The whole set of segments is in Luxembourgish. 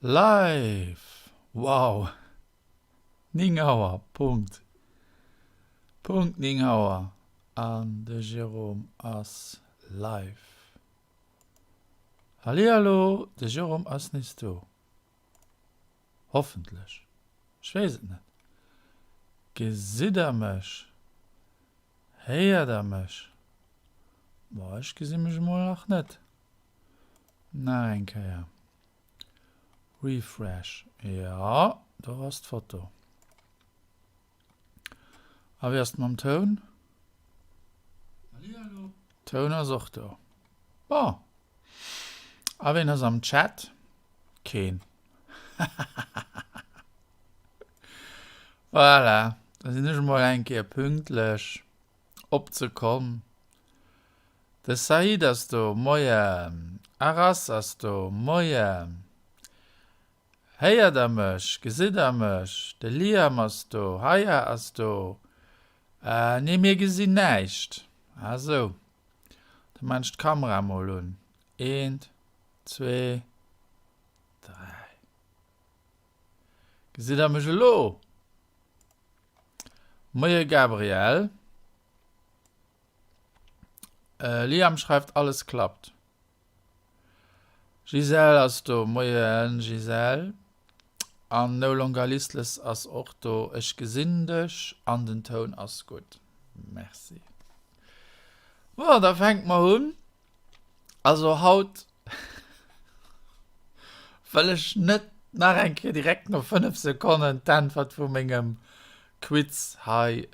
Live! Wow! 9 Auer, Punkt. Punkt 9 Auer an de Jérôme ass live. Hallihallo, de Jérôme ass nees do. Hoffentlech. Ech weess et net. Gesitt der mech? Héiert der mech? Boah, ech gesi mech emol nach net. Nach eng Kéier. Refresh. Jo, do ass d'Foto. A wéi ass et mam Toun? Toun ass och do. Bon. A ween ass am Chat? Keen. Voilà, da sinn ech emol eng Kéier pünktlech opzekomm. De Said ass do, Moien. Aras ass do, Moien. Héiert der mech? Gesitt der mech? De Liam ass do, Haya ass do. Nee, mir gesinn näischt. Ah sou. Da maan ech d'Kamera mol un. Eent, zwee, dräi. Gesitt der mech elo? Moie Gabriel. Liam schreift, alles klappt. Gisèle ass do, Moien Gisèle. An No Longer Listless ass och do. Ech gesinn dech an den Toun ass gutt. Merci. Bon, da fänke mer un. Also haut wëll ech net nach eng Kéier direkt no 5 Sekonnen d'Äntwert vu mengem Quiz hei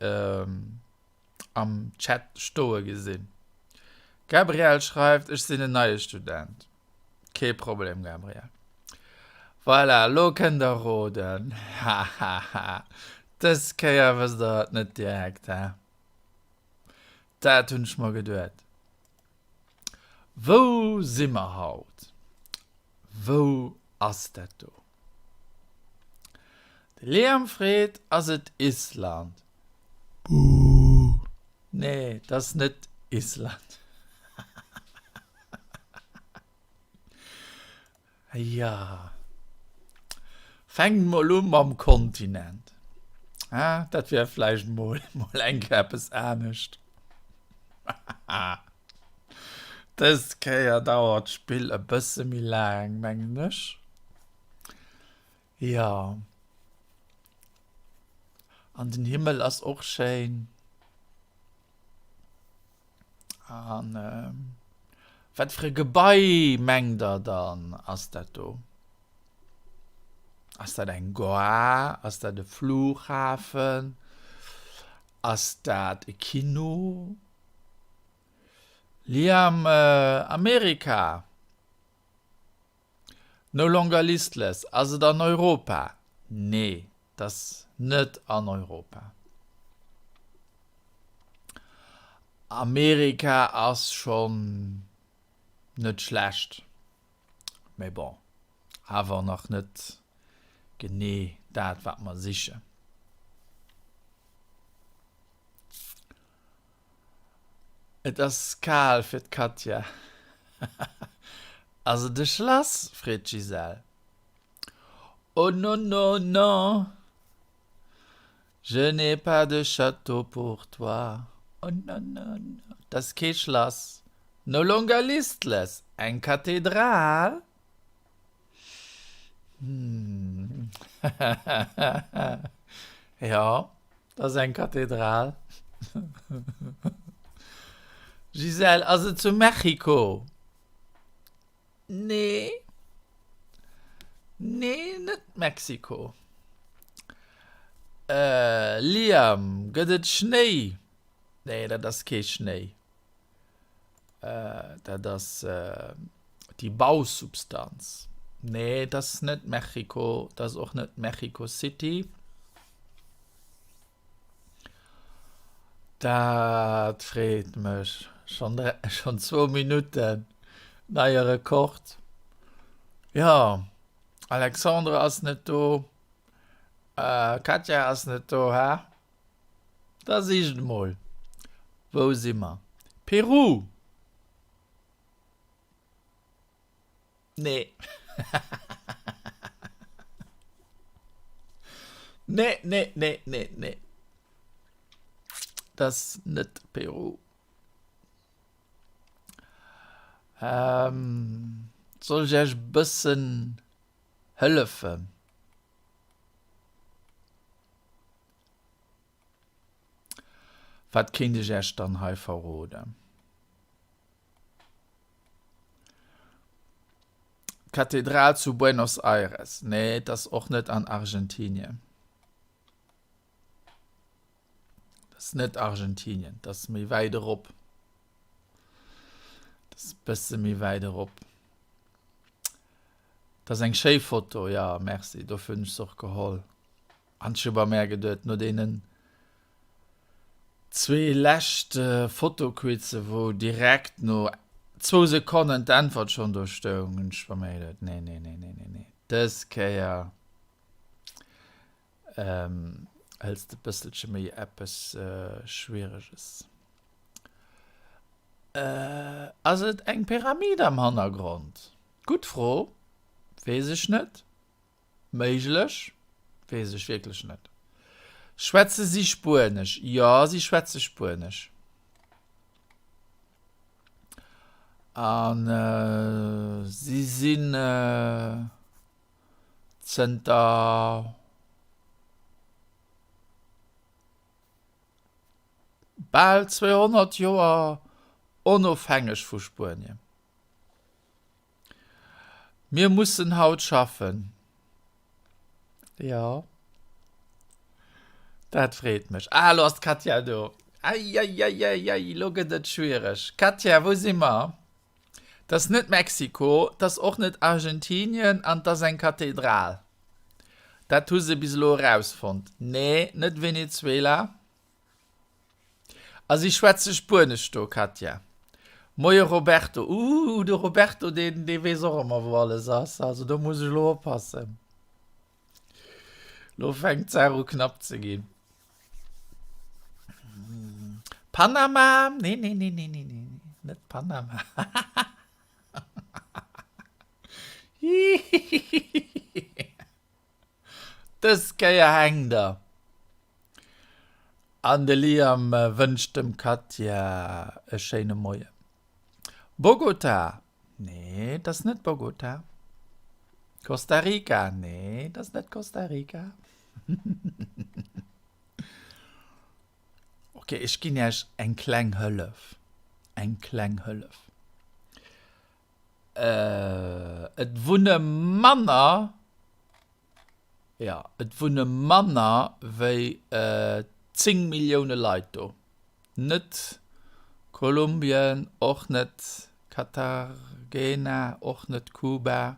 am Chat stoe gesinn. Gabriel schreift, Ech sinn en neie Student. Kee Problem, Gabriel. Voilà, elo kënnt der roden. Hahaha, dës Kéier wësst der et net direkt, hä? Dat hunn ech mer geduet. Wou si mer haut? Wou ass dat do? De Liam freet, Ass et Island? Buh! Nee, et ass net Island. Jo, fänkt mol u mam Kontinent. Ah, dat wär vläicht mol mol eng Kéier eppes anescht. Dës Kéier dauert d'Spill e bësse méi laang, mengen ech. Jo. An den Himmel ass och schéin. An wat fir e Gebai mengt der dann ass dat do? Ass dat eng Gare? Ass dat e Flughafen? Ass dat e Kino? Liam, Amerika? No longer listless, Ass et an Europa? Nee, et ass net an Europa. Amerika ass schonn net schlecht, mee bon, awer nach net genee dat, wat mer sichen. Et ass kal fir d'Katja. Ass et e Schlass? freet d'Gisèle. Oh non, non, non, je n'ai pas de château pour toi. Oh non, non, non. Et ass kee Schlass. No longer listless. Eng Kathedral? Hm. Jo. Dat ass eng Kathedral. Gisèle, Ass et zu Mexiko? Nee. Nee, net Mexiko. Liam, Gëtt et Schnéi? Nee, dat ass kee Schnéi. Dat ass déi Bausubstanz. Nee, et ass net Mexiko, et ass och net Mexico City. Dat freet mech. Schonn schonn zwou Minutten, neie Rekord. Jo, Alexandre ass net do, Katja ass net do, ha? Da sicht emol, wou si mer? Peru? Nee. Nee, nee, nee, nee, nee. Dat ass net Peru. Ähm, soll ech Iech e bëssen hëllefen? Wat kéint ech Iech dann hei verroden? D'Kathedral zu Buenos Aires? Nee, et ass och net an Argentinien. Dat ass net Argentinien, dat ass méi wäit erop. Dat ass e bësse méi wäit erop. Dat ass eng schéi Foto, jo, merci, dofir hunn ech se och geholl. An ech hu bei mär geduet, no deenen zwee leschte Fotoquize wou direkt no zwou Sekonnen d'Äntwert schonn do stoung, hunn ech bei mär geduet, nee, nee, nee, nee, nee, nee, dës Kéier hëls de bësselche méi eppes Schwiereges. Ass et eng Pyramid am Hannergrond? Gutt Fro, weess ech net. Méiglech, weess ech wierklech net. Schwätze si Spuenesch? Jo, si schwätze Spuenesch. A si sinn zënter bal 200 Joer onofhängeg vu Spuenien. Mir mussen haut schaffen. Jo. Dat freet mech. Ah, lo ass d'Katja do. Eieieiei, lo gëtt et schwiereg. Katja, wou si mer? 't ass net Mexiko, 't ass och net Argentinien an 't ass eng Kathedral. Dat hu se bis elo erausfonnt. Nee, net Venezuela. A si schwätze Spuenesch do, Katja. Moie Roberto. Ooh, de Roberto, deen, dee weess och ëmmer, wou alles ass. Also do muss ech elo oppassen. Lo fänkt d'Saach u knapp ze ginn. Panama? Nee, nee, nee, nee, nee, nee, net Panama. Dës Kéier hänkt der. An de Liam wënscht dem Katja e schéine Moien. Bogota? Nee, et ass net Bogota. Costa Rica? Nee, et ass net Costa Rica. Ok, ech ginn iech eng kleng Hëllef. Eng kleng Hëllef. Et wunne manner, jo, et wunne manner wéi 10 Millioune Leit do. Net Kolumbien, och net Cartagena, och net Kuba.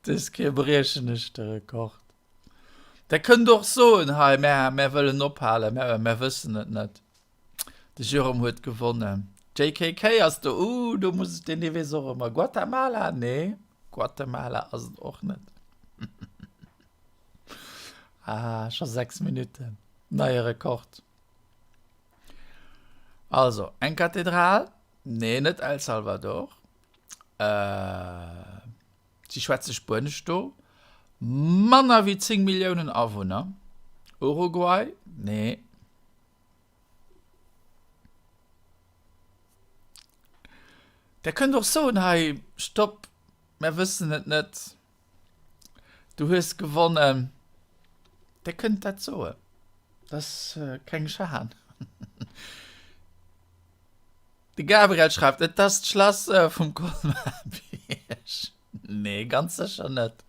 Dës Kéier briechen ech de Rekord. Der kënnt och soen hei, mär, mär wëllen ophalen, mär, mär wëssen et net. De Jérôme huet gewonnen. JKK ass do, uh, do muss ech, deen, dee weess och ëmmer. Guatemala? Nee, Guatemala ass et och net. Ah, scho 6 Minutten. Neie Rekord. Also, eng Kathedral? Nee, net El Salvador. Si schwätze Spuenesch do. Manner wéi 10 Milliounen Awunner. Uruguay? Nee. Der kënnt och soen, hei, stopp, mär wëssen et net, du hues gewonnen. Der kënnt dat soen, dat ass keng Schan. De Gabriel schreift, Et ass d'Schlass vum Colmar-Bierg. Nee, ganz sécher net.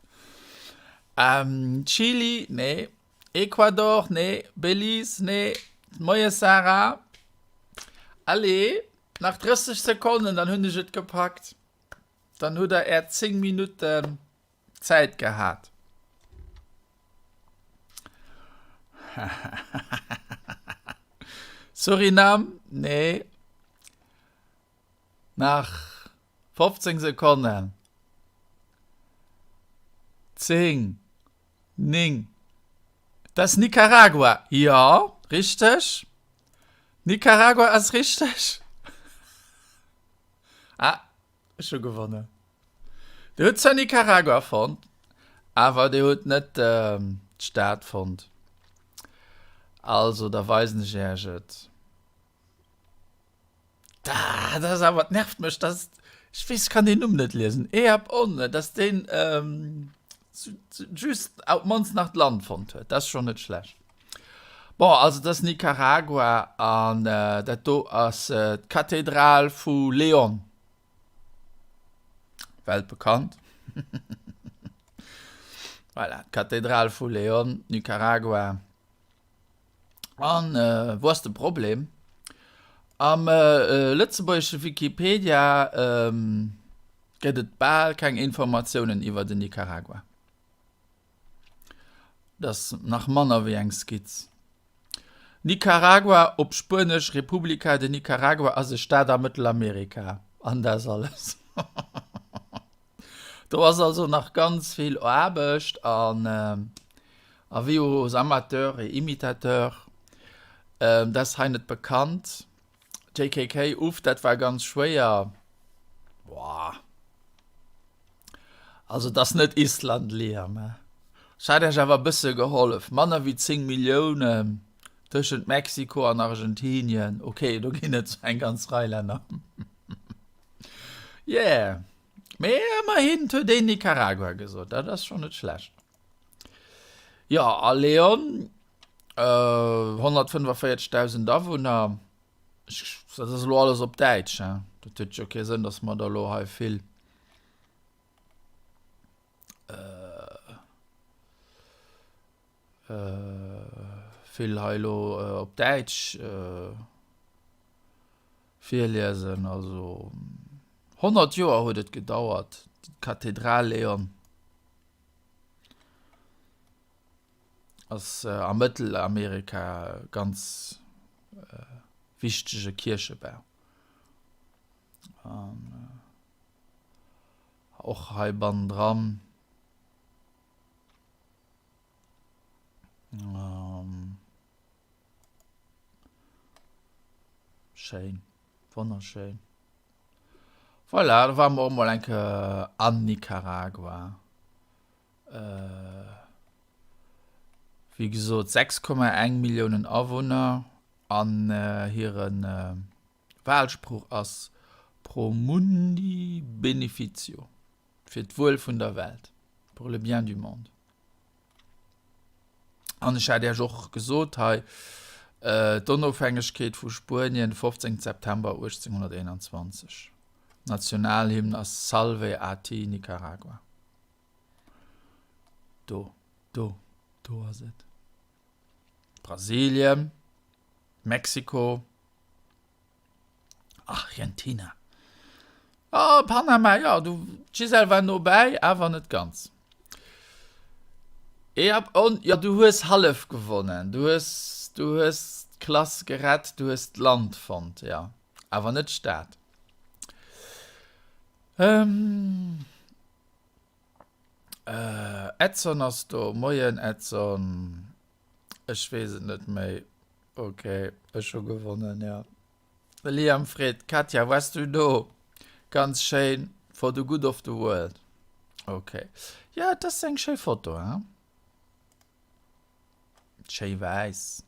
Chili? Nee. Ecuador? Nee. Belize? Nee. Moie Sarah. Allez, nach 30 Sekonnen, dann hunn ech et gepackt. Dann hutt der är 10 Minutten Zäit gehat. Suriname? Nee. Nach 15 Sekonnen. 10, 9. Dat ass Nicaragua. Jo, richteg. Nicaragua ass richteg. Ah. Ech hu gewonnen. Dir hutt zwar Nicaragua fonnt, awer dir hutt net d'Stad fonnt. Also, da weisen ech Iech et. Dat ass awer, et nervt mech, dass, ech weess, ech kann deen Numm net liesen, Eap Onne, dass deen just op d'mannst nach d'Land fonnt huet. Dat ass schonn net schlecht. Bon, also dat ass Nicaragua an dat do ass d'Kathedral vu León. Weltbekannt. Voilà, d'Kathedral vu León, Nicaragua. An äh, wou ass de Problem? Am äh, lëtzebuergesche Wikipedia ähm, gëtt et bal keng Informatiounen iwwer den Nicaragua. Dat ass nach manner wéi eng Skizz. Nicaragua, op Spuenesch República de Nicaragua, ass e Staat a Mëttelamerika. An dat ass alles. Do ass also nach ganz vill Aarbecht an avis aux amateurs et imitateurs, dat ass hei net bekannt. JKK, Uff, dat war ganz schwéier. Boah. Also et ass net Island, Liam. Ech hat iech awer e bësse gehollef. Manner wéi 10 Milliounen tëschent Mexiko an Argentinien. Ok, do ginn et eng ganz Rei Länner. Yeah. Mee ëmmerhin huet een Nicaragua gesot. Dat ass schonn net schlecht. Jo, a León, 145.000 Awunner. Dat ass elo alles op Däitsch, hein? Dat huet jo kee Sënn, datt mer da elo hei vill vill hei elo op Däitsch virliesen. Also 100 Joer huet et gedauert, d'Kathedral León. Ass a Mëttelamerika ganz wichtege Kierchebau. An och hei bannendran. Schéin, wonnerschéin. Voilà, da ware mer och mol eng Kéier an Nicaragua. Wéi gesot 6,1 Milliounen Awunner an hire Walsproch ass Pro mundi beneficio, fir d'Wuel vun der Welt, pour le bien du monde. An ech hat Iech och gesot hei, d'Onofhängegkeet vu Spuenien, 15 September 1821. D'Nationalhymn ass Salve a ti Nicaragua. Do, do, do ass et. Brasilien, Mexiko, Argentina. Oh, Panama, jo, du, d'Gisèle war no bäi, awer net ganz. Yep, on, jo, du hues hallef gewonnen. Du hues, du hues d'Klass gerett, du hues d'Land fonnt, jo, awer net d'Stad. Ähm. Edson ass do. Moien Edson. Ech weess et net méi. Ok, ech hu gewonnen, jo. De Liam freet, Katja, wars du do? Ganz schéin, for the good of the world. Ok. Jo, et ass eng schéi Foto, hein? Schéi wäiss.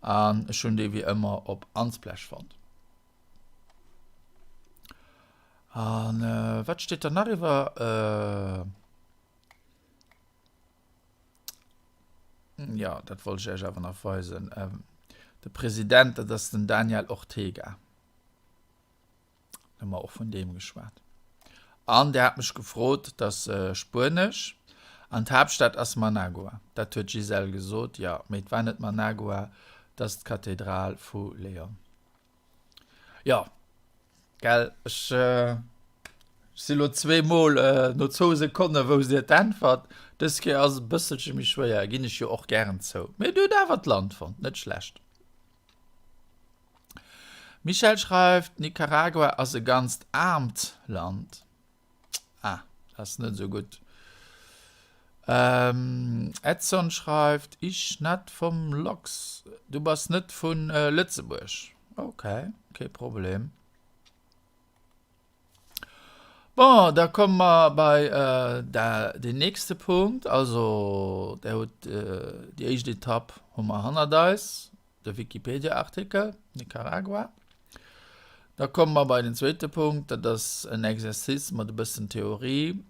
An ech hunn déi wéi ëmmer op Unsplash fonnt. An wat steet da nach iwwer? Jo, dat wollt ech Iech awer nach weisen. De President, dat ass den Daniel Ortega. Hu mer och vun deem geschwat. An der hat mech gefrot, dass Spuenesch an d'Haaptstad ass Managua. Dat huet d'Gisèle gesot, jo, mee et war net Managua, et ass d'Kathedral vu León. Jo, gell, ech si lo zweemol, no zwou Sekonne wousst Dir d'Äntwert. Dës Kéier ass et e bësselche méi schwéier, ginn ech jo och gären zou. Mee Dir hutt awer d'Land fonnt, net schlecht. Michèle schreift, Nicaragua ass e ganzt aarmt Land. Ah, dat ass net esou gutt. Edson schreift, Ich net vom Lox. Du bass net vu Lëtzebuerg. Ok, kee Problem. Bon, da komme mer bei deen nächste Punkt. Also, Der hutt déi éischt Etapp hu mer hannert eis, de Wikipedia-Artikel Nicaragua. Da komme mer bei den zweete Punkt, dat ass en Exercice mat e bëssen Theorie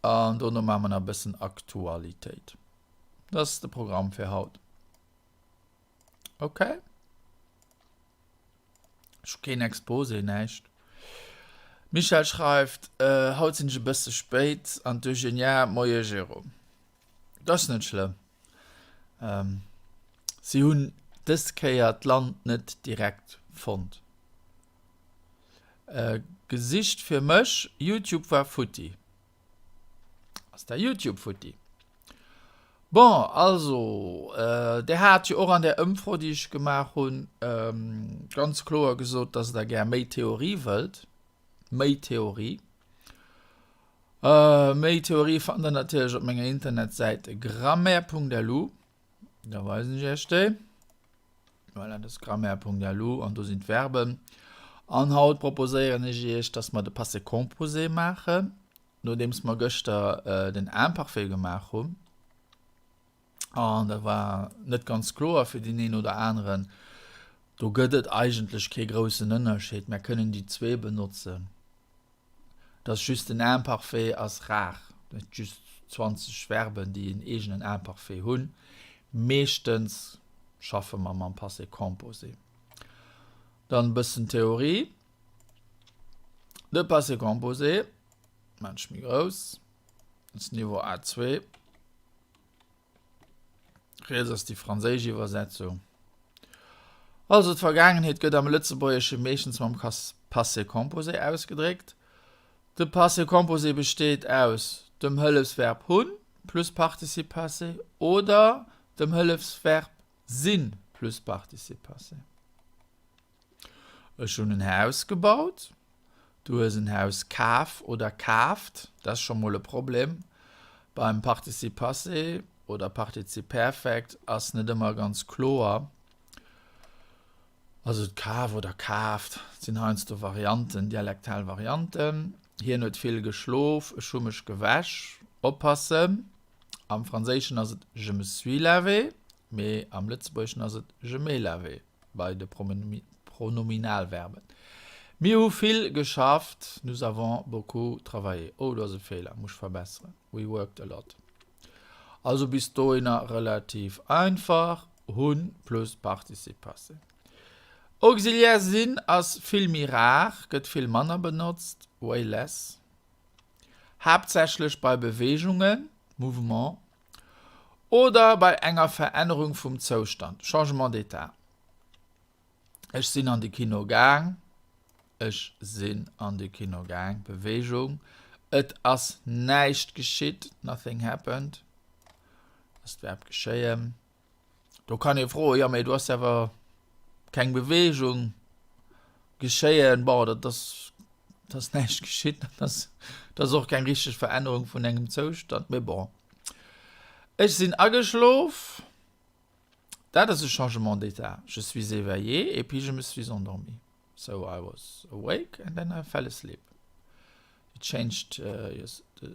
an dono maache mer nach e bëssen Aktualitéit. Dat ass de Programm fir haut. Okay. Ech hu keen Exposé, näischt. Michel schreift, äh, haut sinn ech e bësse spéit an d'Eugenia, Moie Jérôme. Dat ass net schlëmm. Ähm, si hunn dës Kéier d'Land net direkt fonnt. Äh, gesicht fir mech, YouTube war futti. Ass der YouTube futti? Bon, also, Der hat jo och an där Ëmfro, déi ech gemaach hunn, ganz kloer gesot, dass Der gär méi Theorie wëllt. Méi Theorie. Méi Theorie fannt Der natierlech op menger Internetsäit grammaire.lu. Da weisen ech Iech déi. Voilà, dat ass grammaire.lu an do sinn d'Verben. An haut proposéieren ech Iech, dass mer de Passé composé maachen. Nodeems mer gëschter den Imparfait gemaach hunn, an dat war net ganz kloer fir deen een oder aneren, do gëtt et eigentlech kee groussen Ënnerscheed, mer kënnen déi zwee benotzen. Et ass just, den Imparfait ass rar, et gëtt just 20 Verben, déi en eegenen Imparfait hunn. Meeschtens schaffe mer mam Passé composé. Dann e bëssen Theorie. De Passé composé, maan ech méi grouss, ass Niveau A2. Riets ass déi franséisch Iwwersetzung. Also d'Vergaangenheet gëtt am Lëtzebuergesche meeschtens mam Passé composé ausgedréckt. De Passé composé besteet aus dem Hëllefsverb hunn plus Participe passé oder dem Hëllefsverb sinn plus Participe passé. Ech hunn en Haus gebaut. Du hues en Haus kaf oder kaaft. Dat ass scho mol e Problem. Beim Participe passé oder Partizip perfekt ass net ëmmer ganz kloer. Also kaf oder kaaft sinn heiansdo Varianten, dialektal Varianten. Hien huet vill geschlof. Ech hu mech gewäsch. Oppassen, am Franséischen ass et je me suis lavé, mee am Lëtzebuergeschen ass et je m'ai lavé. Bei de Pronominalverben. Mir hu vill geschafft. Nous avons beaucoup travaillé. Oh, do ass e Feeler, muss ech verbesseren. We worked a lot. Also bis dohinner relativ einfach, hunn plus Participe passé. Auxiliaire sinn ass vill méi rar, gëtt vill manner benotzt, way less. Haaptsächlech bei Beweegungen, Mouvement, Oder bei enger Verännerung vum Zoustand, Changement d'état. Ech sinn an de Kino gaang. Ech sinn an de Kino gaang, Beweegung. Et ass näischt geschitt, nothing happened, ass d'Verb geschéien. Do kann ee froen, jo mee do ass awer keng Beweegung geschéien. Bon, dat ass, et ass näischt geschitt, dat ass, dat ass och keng richteg Verännerung vun engem Zoustand, mee bon. Ech sinn ageschlof, dat ass e Changement d'état, je suis éveillé et puis je me suis endormi. So I was awake and then I fell asleep. You changed uh, your, the,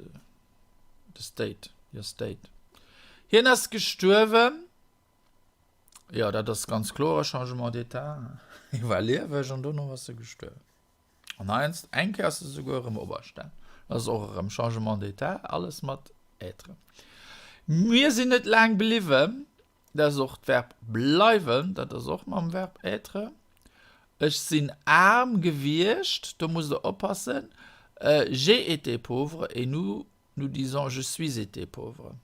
the state, your state. Hien ass gestuerwen. Ja, dat ass ganz kloer e Changement d'état. Hie war lieweg an dono ass e gestuerwen. An heiansdo, eng Kéier ass e souguer erëm operstan. Dat ass och erëm Changement d'état, alles mat être. Mir sinn net laang bliwwen. Dat ass och d'Verb bleiwen, dat ass och mam Verb être. Ech sinn aarm gewiescht, do musst Der oppassen, j'ai été pauvre et nous, nous disons je suis été pauvre.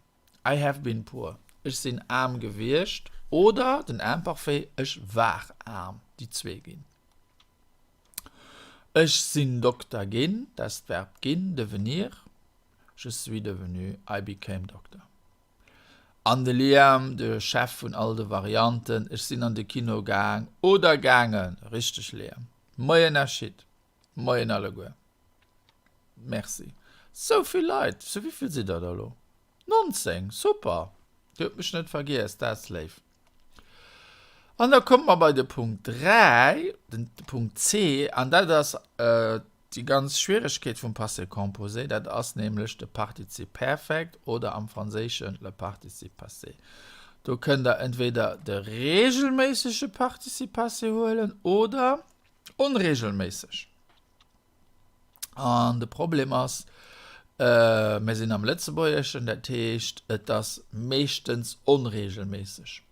I have been poor, ech sinn aarm gewiescht, oder den Imparfait, ech war aarm, déi zwee ginn. Ech sinn Dokter ginn, dat ass d'Verb ginn, devenir, je suis devenu, I became doctor. An de Liam, de Chef vun all de Varianten, Ech sinn an de Kino gaang oder gaangen. Richteg, Liam. Moien Ashit. Moien alleguer. Merci. Sou vill Leit. Zu wéivill sidd der da lo? 19. Super. Dir hutt mech net vergiess. Dat ass léif. An da komme mer bei de Punkt 3, den Punkt C, an dat ass. Déi ganz Schwieregkeet vum Passé composé, dat ass nämlech de Participe perfekt oder am Franséischen le participe passé. Do kënnt Der entweder de reegelméissege Participe passé huelen oder onreegelméisseg. An de Problem ass, mir sinn am Lëtzebuergeschen, dat heescht, et ass meeschtens onreegelméisseg.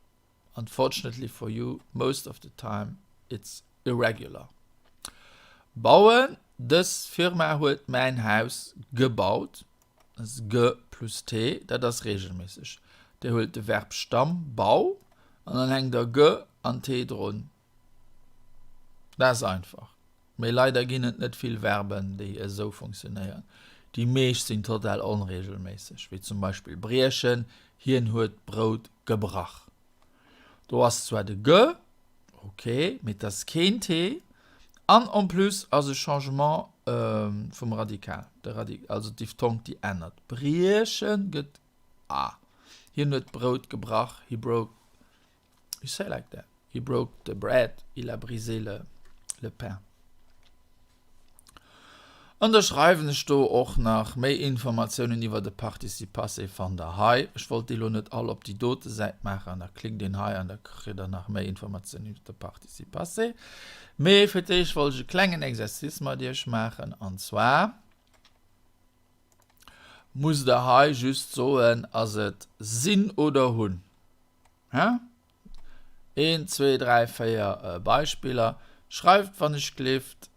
Unfortunately for you, most of the time it's irregular. Bauen, Dës Firma huet mäin Haus gebaut. Dat ass ge plus t, dat ass reegelméisseg. Dir huelt de Verbstamm bau an dann hänkt der ge an t drun. Dat ass einfach. Mee leider ginn et net vill Verben, déi esou funktionéieren. Déi meescht sinn total onreegelméisseg, wéi zum Beispill briechen, Hien huet d'Brout gebrach. Do ass zwar de ge, ok, mee et ass keen t an en plus ass e Changement vum Radikal, de Radi, also d'Diphthong, déi ännert. Briechen gëtt a. Hien huet d'Brout gebrach, he broke You say like that. He broke the bread, il a brisé le, le pain. An da schreiwen ech do och nach méi Informatiounen iwwer de Participe passé fannt der hei. Ech wollt déi lo net all op déi dote Säit maachen, da klickt een hei an da kritt der nach méi Informatiounen iwwer de Participe passé. Mee fir d'éischt wollt ech e klengen Exercice mat iech maachen an zwar musst der hei just soen, ass et sinn oder hunn. Hä? Eent, zwee, dräi, véier Beispiller. Schreift wann ech gleeft,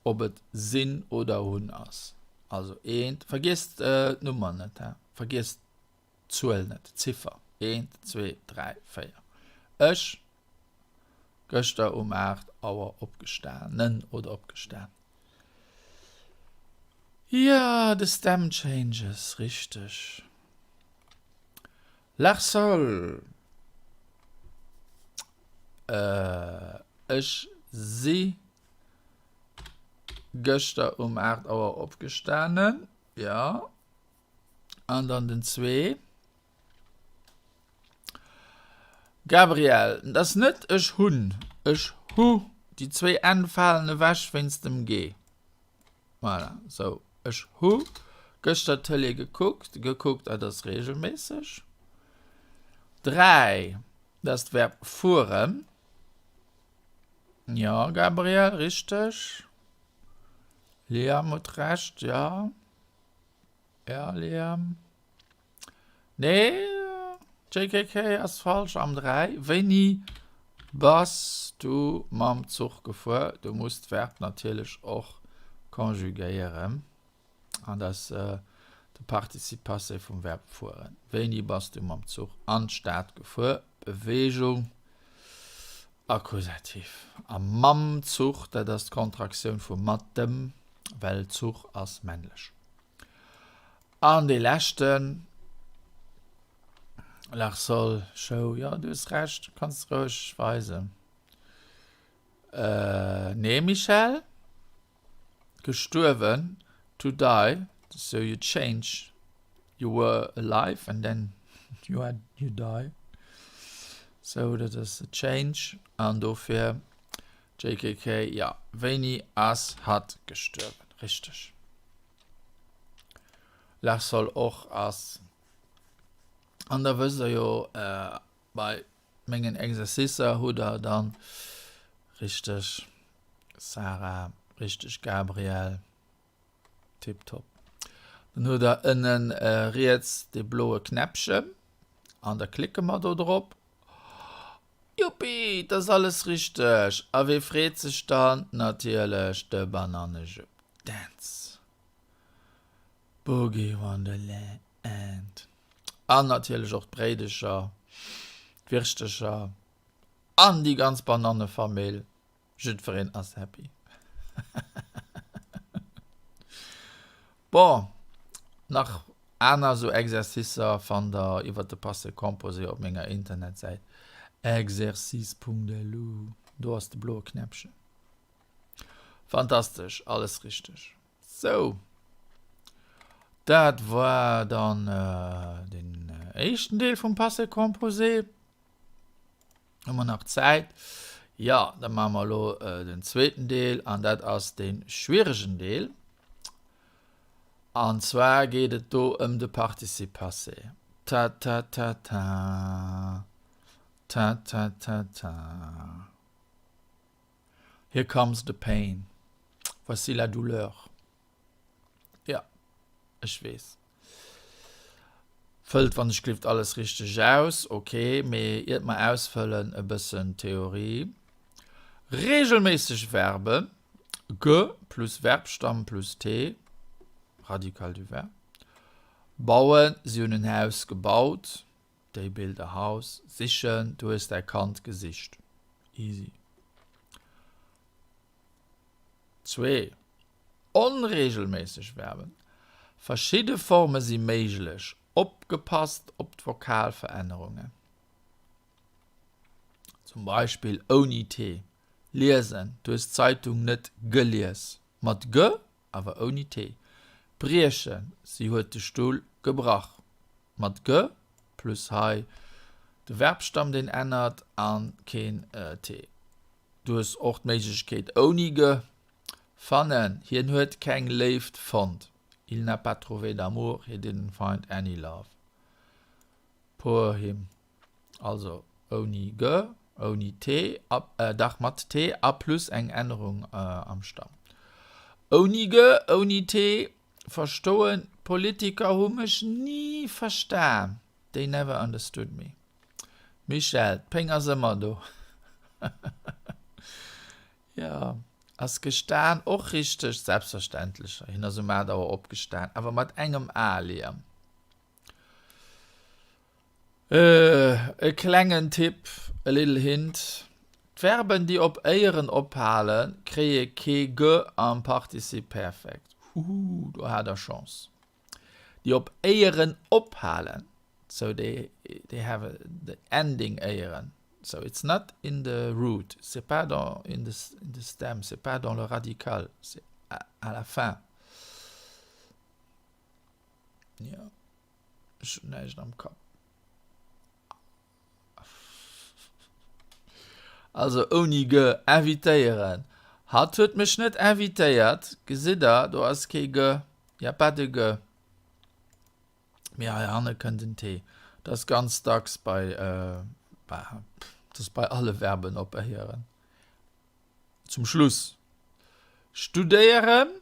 ob et sinn oder hunn ass. Also eent, vergiesst d'Nummer net, hä? Vergiesst d'Zuel net, d'Ziffer. Eent, zwee, dräi, véier. Ech, gëschter um 8 Auer opgestanen oder opgestan. Jo, de Stem changes, richteg. Larsol, Ech si gëschter um 8 Auer opgestanen, jo. An dann den zwee. Gabriel, Et ass net ech hunn, ech hu. Déi zwéi N falen ewech wéinst dem G. Voilà, sou. Ech hu gëschter d'Tëlee gekuckt, gekuckt, dat ass reegelméisseg. 3, dat ass d'Verb fueren. Jo, Gabriel, richteg. Liam huet Recht, jo. Ja, Liam. Nee, JKK ass falsch am 3. Wéini bass du mam Zuch gefuer? Du muss d'Verb natierlech och konjugéieren. An dat ass de Participe passé vum Verb fueren. Wéini bass du mam Zuch an d'Stad gefuer? Beweegung, Akkusativ. A mam Zuch, dat ass d'Kontraktioun vu mat dem, well Zuch ass männlech. An dee leschten, Larsol Show, jo du hues Recht, du kanns roueg weisen. Nee Michèle, gestuerwen, to die, so you change, you were alive and then you had, you die, so dat ass a change an dofir JKK, jo, wéini ass hatt gestuerwen, richteg. Lach soll och ass. An da wësst der jo, bei mengen Exercicer hutt der dann richteg Sarah, richteg Gabriel, tiptop. Dann hutt der ënnen riets dee bloe Knäppchen an da klicke mer do drop. Juppi, 't ass alles richteg! A wee freet sech dann? Natierlech de Banannejupp Dance Boogie Wonderland. An natierlech och d'Bréidecher, d'Wirschtecher an déi ganz Banannefamill. Jiddwereen ass happy. Bon, nach aner sou Exercicer fannt der iwwert de Passé composé op menger Internetsäit exercice.lu. Do ass de bloe Knäppchen. Fantastesch, alles richteg. Sou, dat war dann den éischten Deel vum Passé composé. Hu mer nach Zäit? Jo, da maache mer elo den zweeten Deel an dat ass dee schwieregen Deel. An zwar geet et do ëm de Participe passé. Ta ta ta ta, ta ta ta ta. Here comes the pain, voici la douleur. Jo, ech weess. Fëllt wann ech glift alles richteg aus. Ok, mee iert mer ausfëllen e bëssen Theorie. Regelméisseg Verben, ge plus Verbstamm plus t, Radical du verbe. Bauen, si hunn en Haus gebaut, they built a house. Sichen, du hues däi Kand gesicht. Easy. Zwee onreegelméisseg Verben. Verschidde Forme si méiglech, opgepasst op d'Vokalverännerungen. Zum Beispill ouni t, liesen, du hues d'Zeitung net gelies, mat ge, awer ouni t, briechen, si huet de Stull gebrach, mat ge, plus hei de Verbstamm deen ännert a keen t. Du hues och d'Méiglechkeet ouni ge. Fannen, hien huet keng Léift fonnt, il n'a pas trouvé d'amour, he didn't find any love. Poor him. Also ouni ge, ouni t, dach mat t a plus eng Ännerung am Stamm. Ouni ge, ouni t, verstoen, d'Politiker hu mech ni verstan, they never understood me. Michèle, d'Péng ass ëmmer do. Jo, ass gestan och richteg? Selbstverständlech, hien ass um 8 Auer opgestan, awer mat engem A, Liam. E klengen Tipp, a little hint, D'Verben, déi op éieren ophalen, kréie kee ge am Participe perfekt. Huhu, do hat der Chance. Déi op éieren ophalen, so they they have a, the ending éieren, so it's not in the root, c'est pas dans in the in the stem, c'est pas dans le radical, c'est à, à la fin. Ja, ech hunn näischt am Kapp. Also ouni ge, invitéieren. Hatt huet mech net invitéiert. Gesitt der, do ass kee ge, y a pas de ge. Mee heihanne kënnt en t. Dat ass ganz dacks bei, bah, dat ass bei alle Verben op éieren. Zum Schluss studéieren.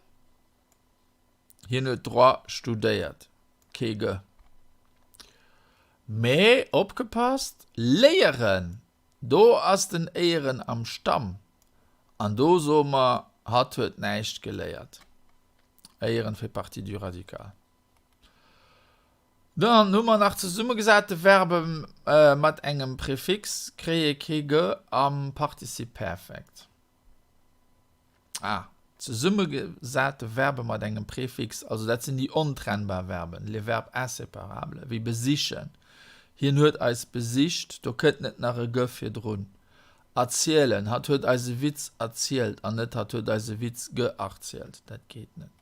Hien huet Droit studéiert. Kee ge. Mee opgepasst, léieren, do ass den éieren am Stamm. An do soe mer, hatt huet näischt geléiert. Éieren fait partie du radical. Dann hu mer nach zesummegesate Verbe mat engem Präfix, kréie kee ge am Participe perfekt. Ah, zesummegesate Verbe mat engem Präfix, also dat sinn déi ontrennbar Verben, les verbes inséparables, wéi besichen, hien huet eis besicht, do kënnt net nach e ge virdrun. Erzielen, hatt huet eis e Witz erzielt an net hatt huet eis e Witz geerzielt, dat geet net.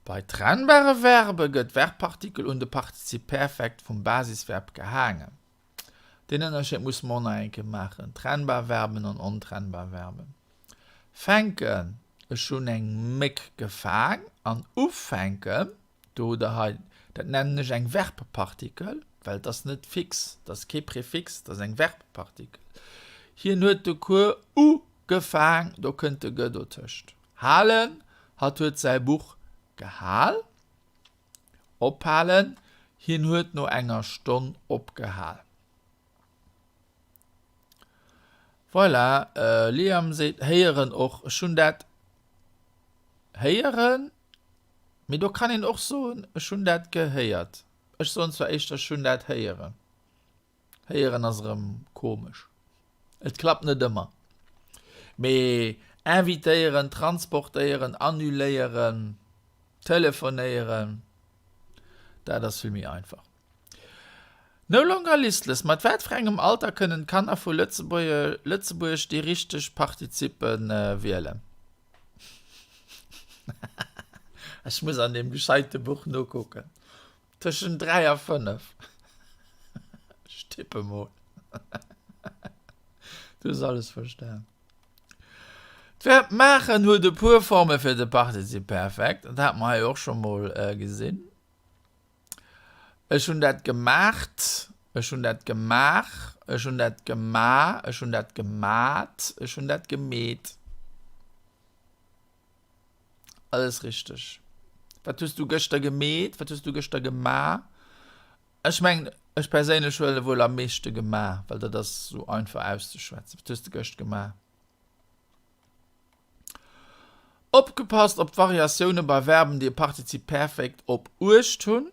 Bei trennbare Verbe gëtt d'Verbpartikel un de Partizip Perfekt vum Basisverb gehaangen. Deen Ënnerscheed musse mer och nach eng Kéier maachen, trennbar Verben an ontrennbar Verben. Fänken, ech hunn eng Méck gefaang an ufänken, do hutt Der hei, dat nennen ech eng Verbpartikel, well et ass net fix, et ass kee Prefix, et ass eng Verbpartikel. Hien huet de Cours ugefaang, do kënnt de ge dotëscht. Halen, hatt huet säi Buch gehal. Ophalen, hien huet no enger Stonn opgehal. Voilà, Liam seet héieren och. Ech hunn dat héieren, mee do kann een och soen, ech hunn dat gehéiert. Ech soen zwar éischter, ech hunn dat héieren. Héieren ass erëm komesch. Et klappt net ëmmer. Mee invitéieren, transportéieren, annuléieren, telefonéieren, dat ass vill méi einfach. No longer listless, Mat wat fir engem Alter kënnen d'Kanner vu Lëtzebuerg déi richteg Partizippe wielen? Ech muss an deem gescheite Buch nokucken. Tëschent 3 a 5. Ech tippe mol. Du hues alles verstan. D'Verb maachen huet e puer Forme fir de Partizip Perfekt. Dat hate mer hei och scho mol gesinn. Ech hunn dat gemaacht, ech hunn dat gemaach, ech hunn dat gema, ech hunn dat gemat, ech hunn dat gemeet. Alles richteg. Wat hues du gëschter gemeet? Wat hues du gëschter gema? Ech mengen, ech perséinlech huele wuel am meeschte gema, well dat ass sou einfach auszeschwätzen. Wat hues de gëscht gema? Opgepasst op d'Variatioune bei Verben, déi e Partizip Perfekt op uecht hunn,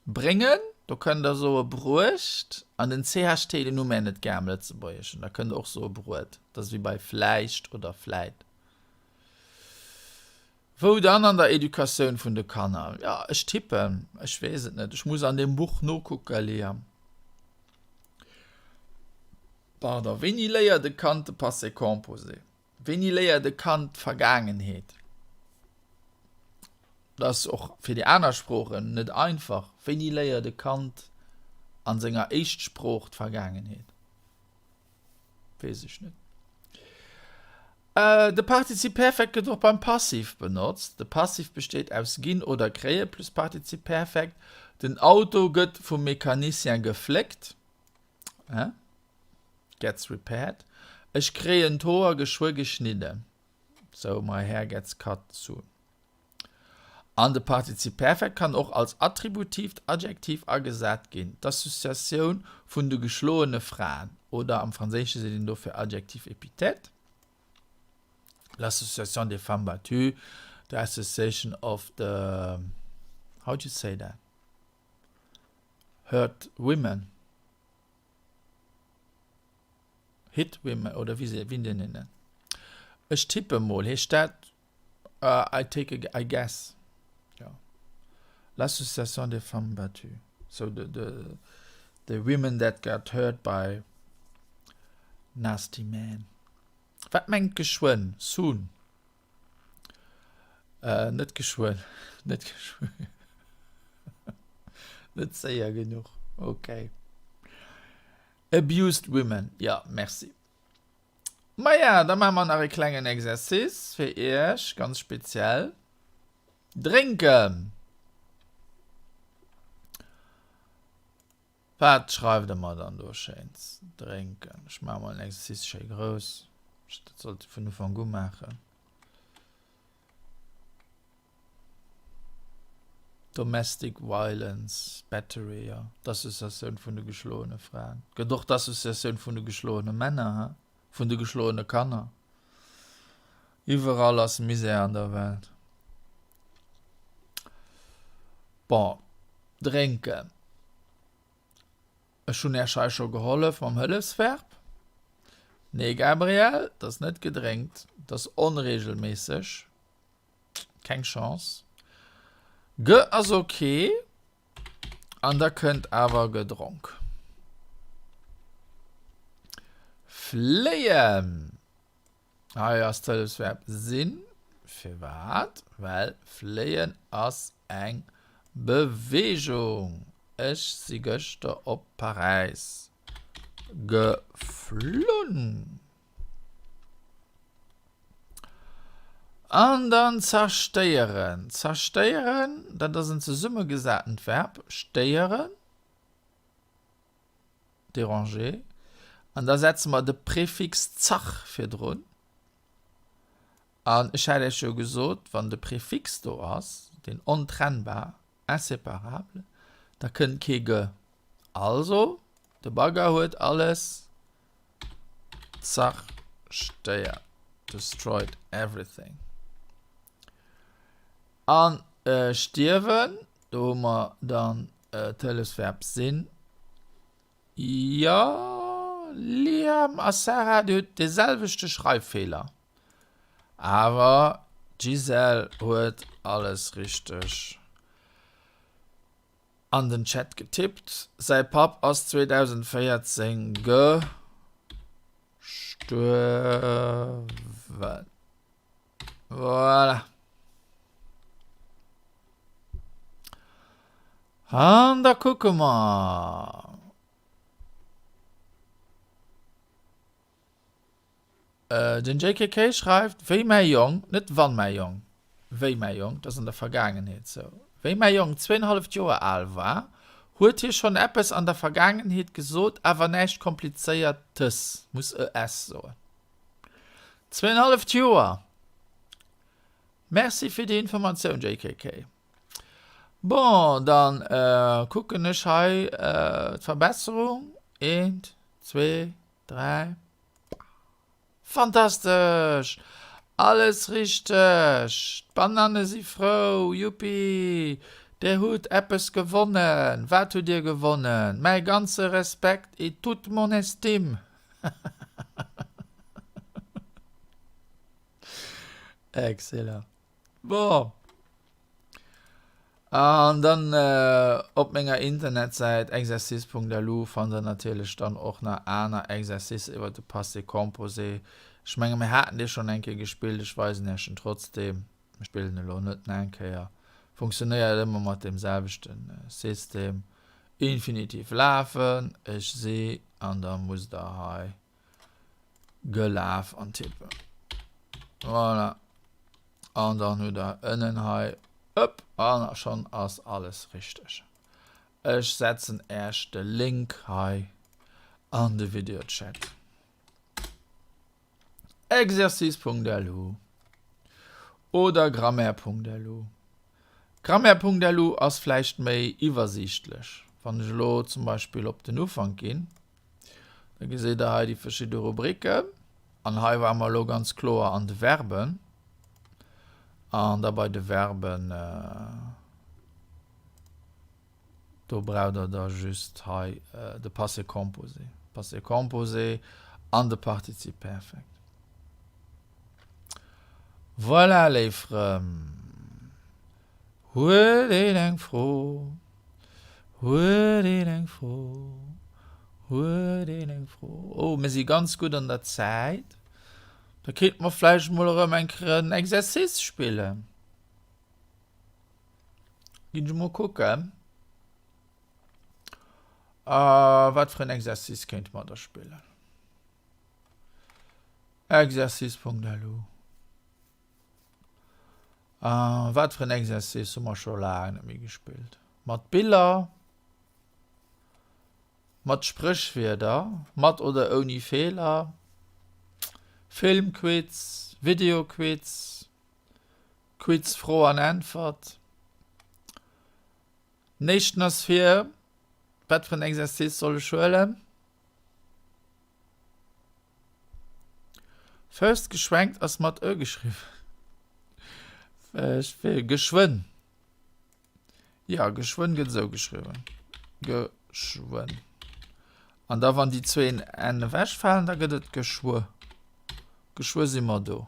bréngen, do kënnt der soe bruecht, an den CHT, deen hu mär net gär am Lëtzebuergeschen, da kënnt der och soe bruet, dat ass wéi bei vläicht oder vläit. Wou dann an der Educatioun vun de Kanner? Jo, ech tippen, ech weess et net, ech muss an deem Buch nokucke, Liam. Pardon, wéini léiert e Kand de Passé composé? Wéini léiert e Kand d'Vergaangenheet? Dat ass och fir déi aner Sproochen net einfach. Wéini léiert e Kand a senger Éischtsprooch d'Vergaangenheet? Weess ech net. De Partizip Perfekt gëtt och beim Passiv benotzt. De Passiv besteet aus ginn oder kréie plus Partizip Perfekt. Den Auto gëtt vum Mecanicien gefléckt. Gets repaired. Ech kréien d'Hoer geschwë geschnidden. So my hair gets cut soon. An de Partizip Perfekt kann och als attributiivt Adjektiv agesat ginn, d'Associatioun vun de geschloene Fraen, oder am Franséische seet een dofir Adjectif épithète, l'association des femmes battues, the association of the, how do you say that? Hurt women, hit women, oder wéi seet een dat? Ech tippe mol, heescht dat I take a I guess jo l'association des femmes battues so the the the women that got hurt by nasty men. Wat mengt geschwënn? Soon? Net geschwënn, net geschwënn, net séier genuch, okay. Abused women, jo, merci. Maja, da maache mer nach e klengen Exercice fir iech, ganz speziell. Drénken! Wat schreift der mer dann do Schéins? Drénken. Ech maache mol en Exercice schéi grouss. Dat sollt Dir vun Ufank u maachen. Domestic Violence Battery, jo, d'Associatioun vun de geschloene Fraen. Gëtt och d'Associatioun vun de geschloene Männer, he? Vun de geschloene Kanner. Iwwerall ass Misär an der Welt. Bon, drénken. Ech hunn Äech hei scho gehollef mam Hëllefsverb. Nee, Gabriel, 't ass net gedrénkt, 't ass onregelméisseg. Keng Chance. Ge ass ok. An da kënnt awer gedronk. Fléien. Hei ass d'Hëllefsverb sinn. Firwat? Well fléien ass eng Beweegung. Ech si gëschter op Paräis geflunn. An dann zerstéieren. Zerstéieren, dat ass en zesummegesatent Verb, stéieren, déranger. An da setze mer de Prefix zach virdrun. An ech hat Iech jo gesot, wann de Prefix do ass, deen ontrennbar, inséparable, da kënnt kee ge. Also, de Bagger huet alles zerstéiert, destroyed everything. An stierwen, do hu mer dann d'Hëllefsverb sinn. Jo, Liam a Sarah, dir hutt de selwechte Schreiffeeler. Awer d'Gisèle huet alles richteg an den Chat getippt. Säi Papp ass 2014 gestuerwen. Voilà. An da kucke mer. Den JKK schreift, Wéi mäi Jong, net wann mäi Jong, wéi mäi Jong, dat ass an der Vergaangenheet sou, wéi mäi Jong zwéinhalleft Joer al war, huet hie schonn eppes an der Vergaangenheet gesot, awer näischt Komplizéiertes, muss e s soen. Zwéinhalleft Joer! Merci fir déi Informatioun, JKK. Bon, dann kucken ech hei d'Verbesserung, eent, zwee, 3. Fantastesch! Alles richteg! D'Bananne si frou! Yuppi! Dir hutt eppes gewonnen! Wat hutt Dir gewonnen? Mäi ganze Respekt et toute mon estime! Excellent! Bon. An dann op menger Internetsäit exercice.lu fannt der natierlech dann och nach aner Exercicer iwwer de Passé composé. Ech menge mir haten dee schonn eng Kéier gespillt, ech weisen iech en trotzdeem. Mir spillen elo net nach eng Kéier. Funktionéiert ëmmer mat deem selwechte System. Infinitiv lafen, ech si, an da musst der hei gelaf antippen. Voilà. An dann hutt der ënnen hei ëpp an schonn ass alles richteg. Ech setzen Äech de Link hei an de Videochat. Exercice.lu oder Grammaire.lu. Grammaire.lu ass vläicht méi iwwersiichtlech. Wann ech elo zum Beispill op den Ufank ginn, Da geséit der hei déi verschidde Rubriken. An hei ware mer elo ganz kloer an de Verben. An da bei de Verben, do braucht der da just hei de Passé composé, Passé composé an de Participe perfekt. Voilà, léif Frënn. Huet een eng Fro? Huet een eng Fro? Huet een eng Fro? Oh, mir si ganz gutt an der Zäit. Da kéinte mer vläicht mol erëm eng Kéier en Exercice spillen. Ginn ech mol kucken. Wat fir en Exercice kéinte mer da spillen? Exercice.lu. Wat fir en Exercice hu mer scho laang net méi gespillt? Mat Biller, mat Spréchwierder, mat oder ouni Feeler, Filmquiz, Videoquiz, Quiz Fro an Äntwert. Den éischten ass fir, wat fir en Exercice soll ech huelen? First geschwenkt ass mat ö geschriwwen. Ech will geschwënn. Ja, geschwënn gëtt esou geschriwwen. Geschwënn. An da wann déi zwéin N ewechfalen, da gëtt et geschwë. Geschwë si mer do.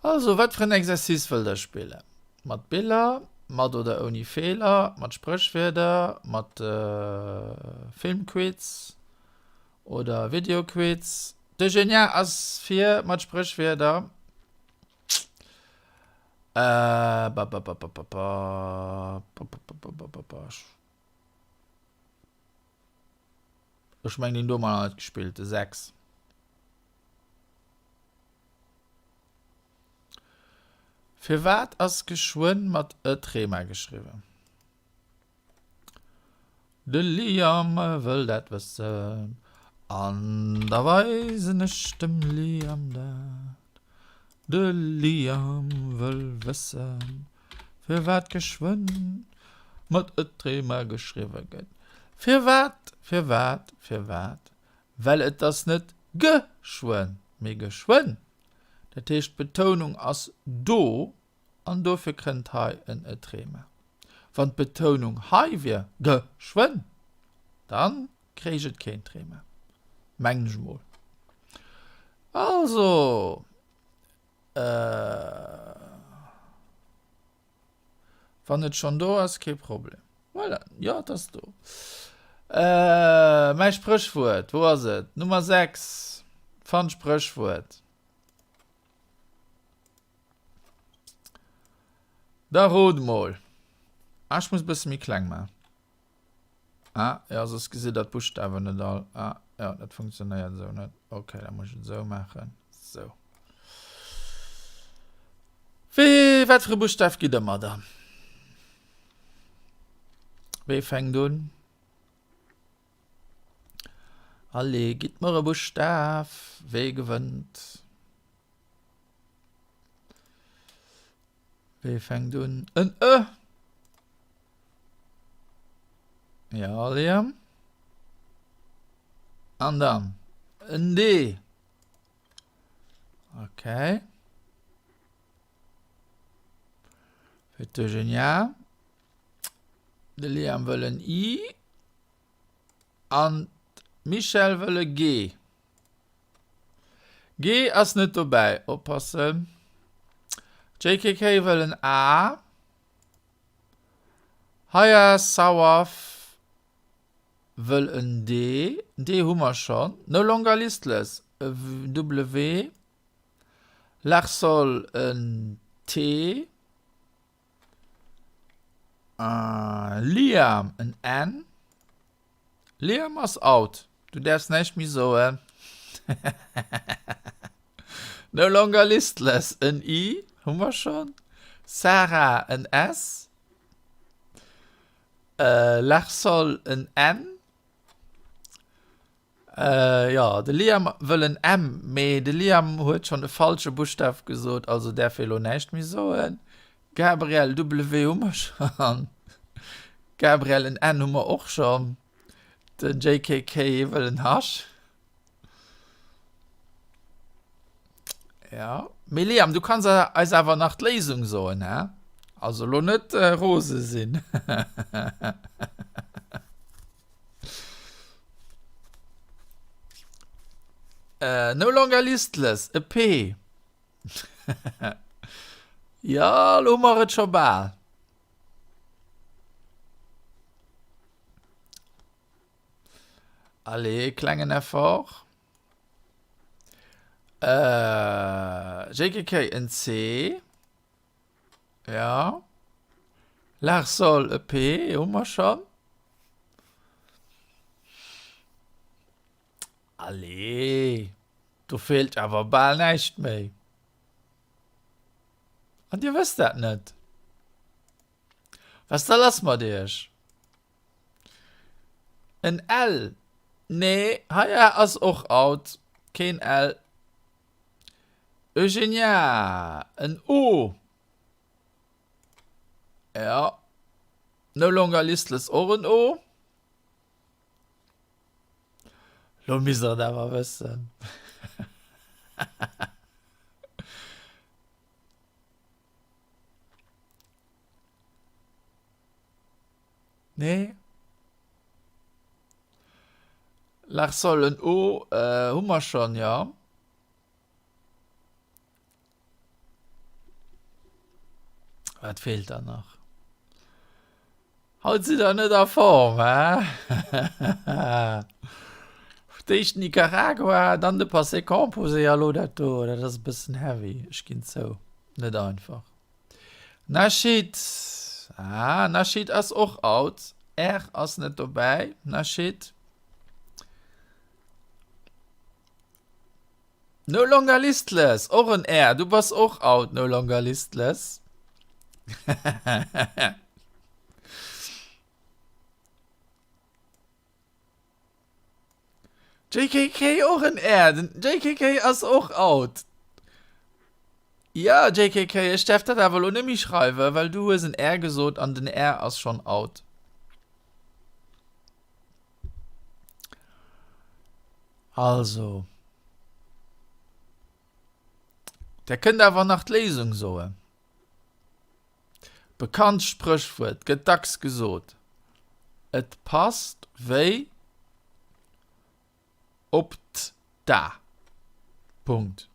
Also, wat fir en Exercice wëllt der spillen? Mat Biller, mat oder ouni Feeler, mat Spréchwierder, mat Filmquiz oder Videoquiz? De Genia ass fir mat Spréchwierder. Ech mengen deen do hu mer nach net gespillt, de 6. Firwat ass geschwënn mat e Trema geschriwwen? De Liam wëll dat wëssen an da weisen ech dem Liam dat. De Liam wëll wëssen, firwat geschwënn mat e Trema geschriwwe gëtt. Firwat, firwat, firwat? Well et ass net geschwënn, mee geschwënn. Dat heescht, d'Betounung ass do an dofir kënnt hei en e Trema. Wann d'Betounung hei wier, geschwënn, da kréich et keen Trema, mengen ech mol. Also, Wann et schon do ass, kee Problem. Voilà, jo, et ass do. Äh, mäi Spréchwuert, wou ass et? Nummer 6, fannt Spréchwuert. Da rot mol. Ah, ech muss e bësse méi kleng maachen. Ah, ja, soss gesitt der d'Buschtawen net all. Ah. Jo, dat funktionéiert esou net. Ok, da muss ech et esou maachen. Sou. Wee, wat fir e Buschtaf gitt der mer dann? Wee fänkt un? Allez, gitt mer e Buschtaf. Wee gewënnt? Wee fänkt un? En Ë! Ja, Liam. An dann en D. Okay. Fir d'Eugenia. De Liam wëll en I. An d'Michèle wëll e G. G ass net dobäi, oppassen. JKK wëll en A. Haya Sawaf wëll en D. D hu mer schonn. No longer listless e W. Larsol en T. Liam en N. Liam ass out. Du däerfs näischt méi soen. No longer listless en I hu mer schonn. Sarah en S. Larsol en N. Jo, de Liam wëll en M, mee de Liam huet schonn e falsche Buschtaf gesot, also däerf e lo näischt méi soen. Gabriel, W hu mer schonn. Gabriel, en N hu mer och schonn. Den JKK wëll en H. Ja, mee Liam, du kanns eis awer nach d'Léisung soen, hä? Also lo net rose sinn. No longer listless, e P. Jo, lo hu mer et scho bal. Allez, klengen Effort. JKK, en C. Ja. Larsol e P hu mer schonn. Allez, do feelt awer bal näischt méi. An dir wësst dat net. Was da lass mat iech? En L? Nee, hei ass och out. Keen L. Eugenia, en O. Ja. No longer listless och en O. Lo misst der et awer wëssen. Nee. Larsol en O hu mer schonn, jo. Wat feelt dann nach? Haut sidd der net a Form, hä? D'éischt Nicaragua, dann de Passé composé a lo dat do. Dat ass e bëssen heavy, ech ginn zou. Net einfach. Nasheed, ah, Nasheed ass och out. R ass net dobäi, Nasheed. No longer listless, och en R. Du bass och out, no longer listless. JKK och en R. Den JKK ass och out. Ja, JKK, ech däerf dat awer elo net méi schreiwen, well du hues en R gesot an den R ass schonn out. Also. Der kënnt awer nach d'Léisung soen. Bekannt Spréchwuert gëtt dacks gesot, Et passt wéi op d'A. Punkt.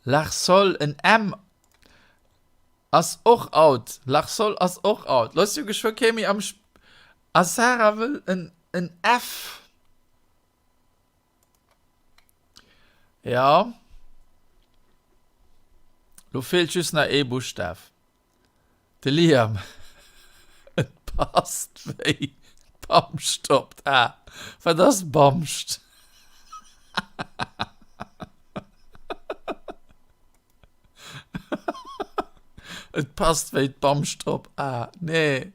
Larsol en M ass och out. Larsol ass och out. Looss jo geschwë kee méi am Sp. A Sarah wëll en en F. Jo. Lo feelt just nach ee Buschtaf. De Liam. Et passt wéi. Bamscht op d'A. Wat ass Bamscht? Et passt wéi d'Bamscht op A. Nee.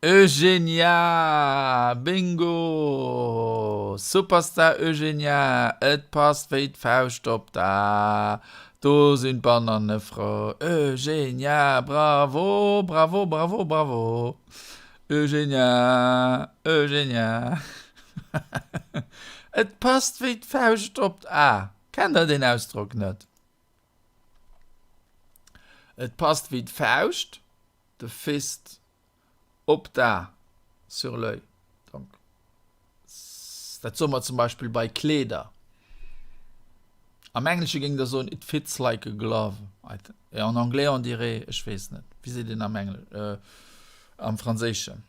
Eugenia! Bingo! Superstar Eugenia! Et passt wéi d'Fauscht op d'A. Do sinn d'Bananne frou. Eugenia! Bravo! Bravo! Bravo! Bravo! Eugenia! Eugenia! Et passt wéi d'Fauscht op d'A. Kennt der deen Ausdrock net? Et passt wéi d'Fauscht, de Fist, op d'A, sur l'oeil. Donc, dat soe mer zum Beispill bei Kleeder. Am Englesche géing der soen, it fits like a glove. Et en anglais on dirait, ech weess net, wéi seet een am Engl-, äh, am Franséischen?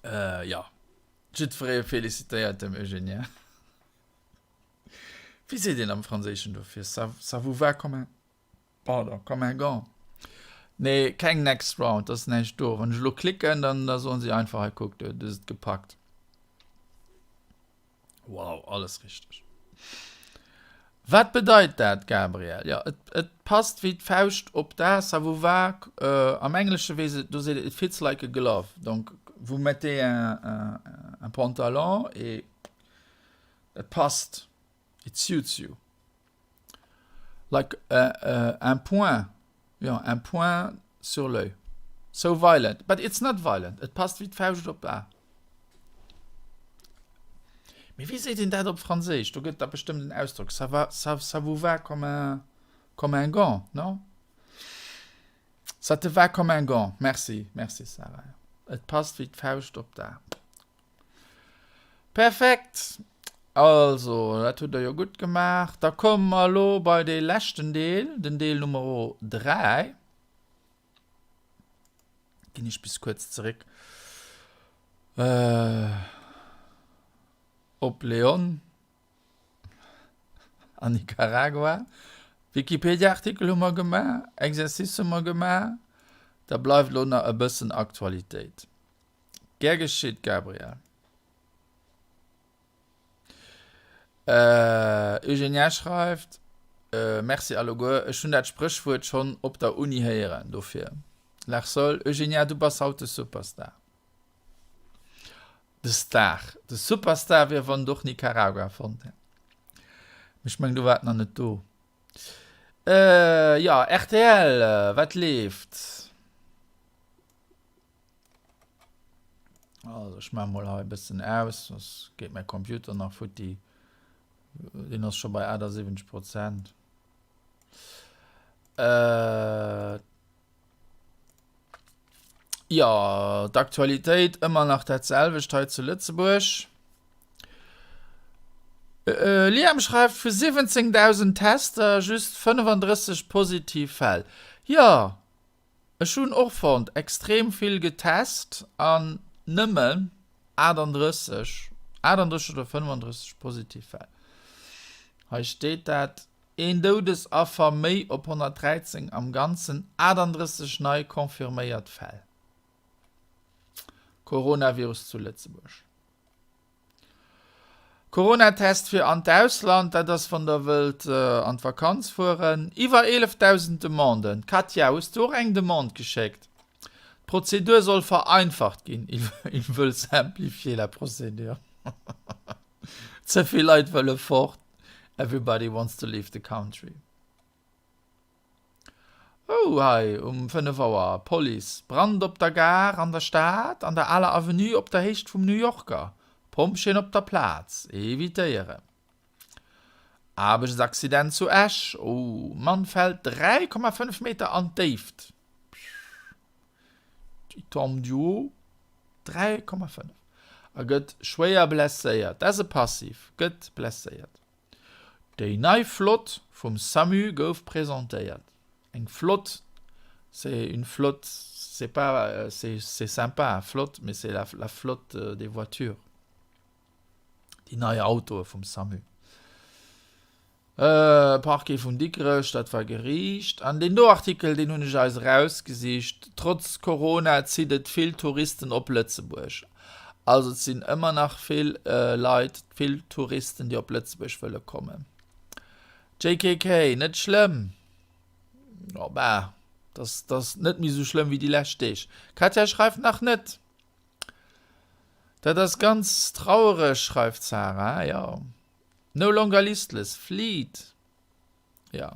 Äh, jo. Jiddweree felicitéiert dem Eugenia. Wéi seet een am Franséischen dofir? Ça, ça vous va comme un, pardon, comme un gant? Nee, keng next round, ass näischt do. Wann ech elo klicken, dann da soen si einfach, hei kuck, du hues et gepackt. Wow, alles richteg. Wat bedeit dat, Gabriel? Jo, et, et passt wéi d'Fauscht op d'A, ça vous va, euh, am Englesche weess et, do seet et, it fits like a glove. Donc, vous mettez un, un, un pantalon et Et passt. It suits you. Like un point, jo, un point sur l'oeil. So violent, but it's not violent. Et passt wéi d'Fauscht op d'A. Mee wéi seet een dat op Franséisch? Do gëtt et da bestëmmt en Ausdrock. Ça va, ça, ça vous va comme un, comme un gant, non? Ça te va comme un gant. Merci, merci Sarah. Et passt wéi d'Fauscht op d'A. Perfekt! Also, dat hutt der jo gutt gemaach. Da komme mer elo bei dee leschten Deel, den Deel Numero 3. Ginn ech bis kuerz zeréck op León an Nicaragua. Wikipedia-Artikel hu mer gemaach, Exercice hu mer gemaach. Da bleift elo nach e bëssen Aktualitéit. Gär geschitt, Gabriel. Eugenia schreift, Merci alleguer, ech hunn dat Spréchwuert schonn op der Uni héieren, dofir Larsol. Eugenia, du bass haut de Superstar. De Star. De Superstar wier, wann et och Nicaragua fonnt hätt. Mee ech mengen, du waart nach net do. Jo, rtl, wat leeft? Also ech maache mol hei e bëssen aus, soss geet mäi Computer nach futti. Deen ass scho bei 78 Prozent. Äh, jo, d'Aktualitéit ëmmer nach dat selwecht hei zu Lëtzebuerg. Äh, Liam schreift, vu 17.000 Tester just 35 positiv Fäll. Jo, Ech hunn och fonnt, extrem vill getest an nëmmen 38, 38 oder 35 positiv Fäll. Hei steet dat, een Doudesaffer méi op 113, am Ganzen 38 nei confirméiert Fäll. Coronavirus zu Lëtzebuerg. Coronatest fir an d'Ausland, dat ass wann der wëllt an d'Vakanz fueren. Iwwer 11.000 Demanden. Katja, hues du och eng Demande geschéckt? D'Prozedur soll vereinfacht ginn. Ils veulent simplifier la procédure. Ze vill Leit wëlle fort. Everybody wants to leave the country. Oh, hei um 5 Auer, Police, Brand op der Gare an der Stad, an der aler Avenue op der Héicht vum New Yorker, Pompjeeën op der Plaz, evitéieren. Aarbechtsaccident zu Esch, oh, Mann fält 3,5 Meter an d'Déift, il tombe du haut, 3,5, a gëtt schwéier blesséiert, dat ass e Passif, gëtt blesséiert. Déi nei Flott vum Samu gouf presentéiert. Eng Flott, c'est une flotte, c'est pas, c'est sympa, flotte, mais c'est la la flotte des voitures. Déi nei Autoe vum Samu. Parquet vun Dikrech, dat war Geriicht. An deen do Artikel, deen hunn ech eis erausgesicht, Trotz Corona zitt et vill Touristen op Lëtzebuerg. Also et sinn ëmmer nach vill Leit, vill Touristen, déi op Lëtzebuerg wëlle kommen. JKK, Net schlëmm. Jo, bah, dat ass net méi esou schlëmm wéi déi lescht Deeg. Katja schreift nach net. Dat ass ganz trauereg, schreift d'Sarah. Jo. No longer listless, fleet. Jo.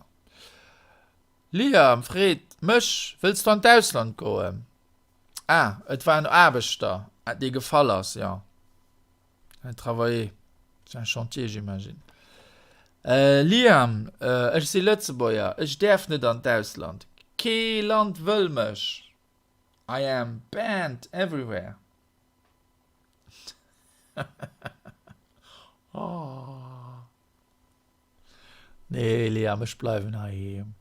Liam freet mech, Wëlls du an d'Ausland goen? Ah, et war en Aarbechter, dee gefall ass, jo. Un travailler sur un chantier, j'imagine. Liam, Ech si Lëtzebuerger, ech däerf net an d'Ausland. Kee Land wëll mech. I am banned everywhere. Nee Liam, ech bleiwen heiheem.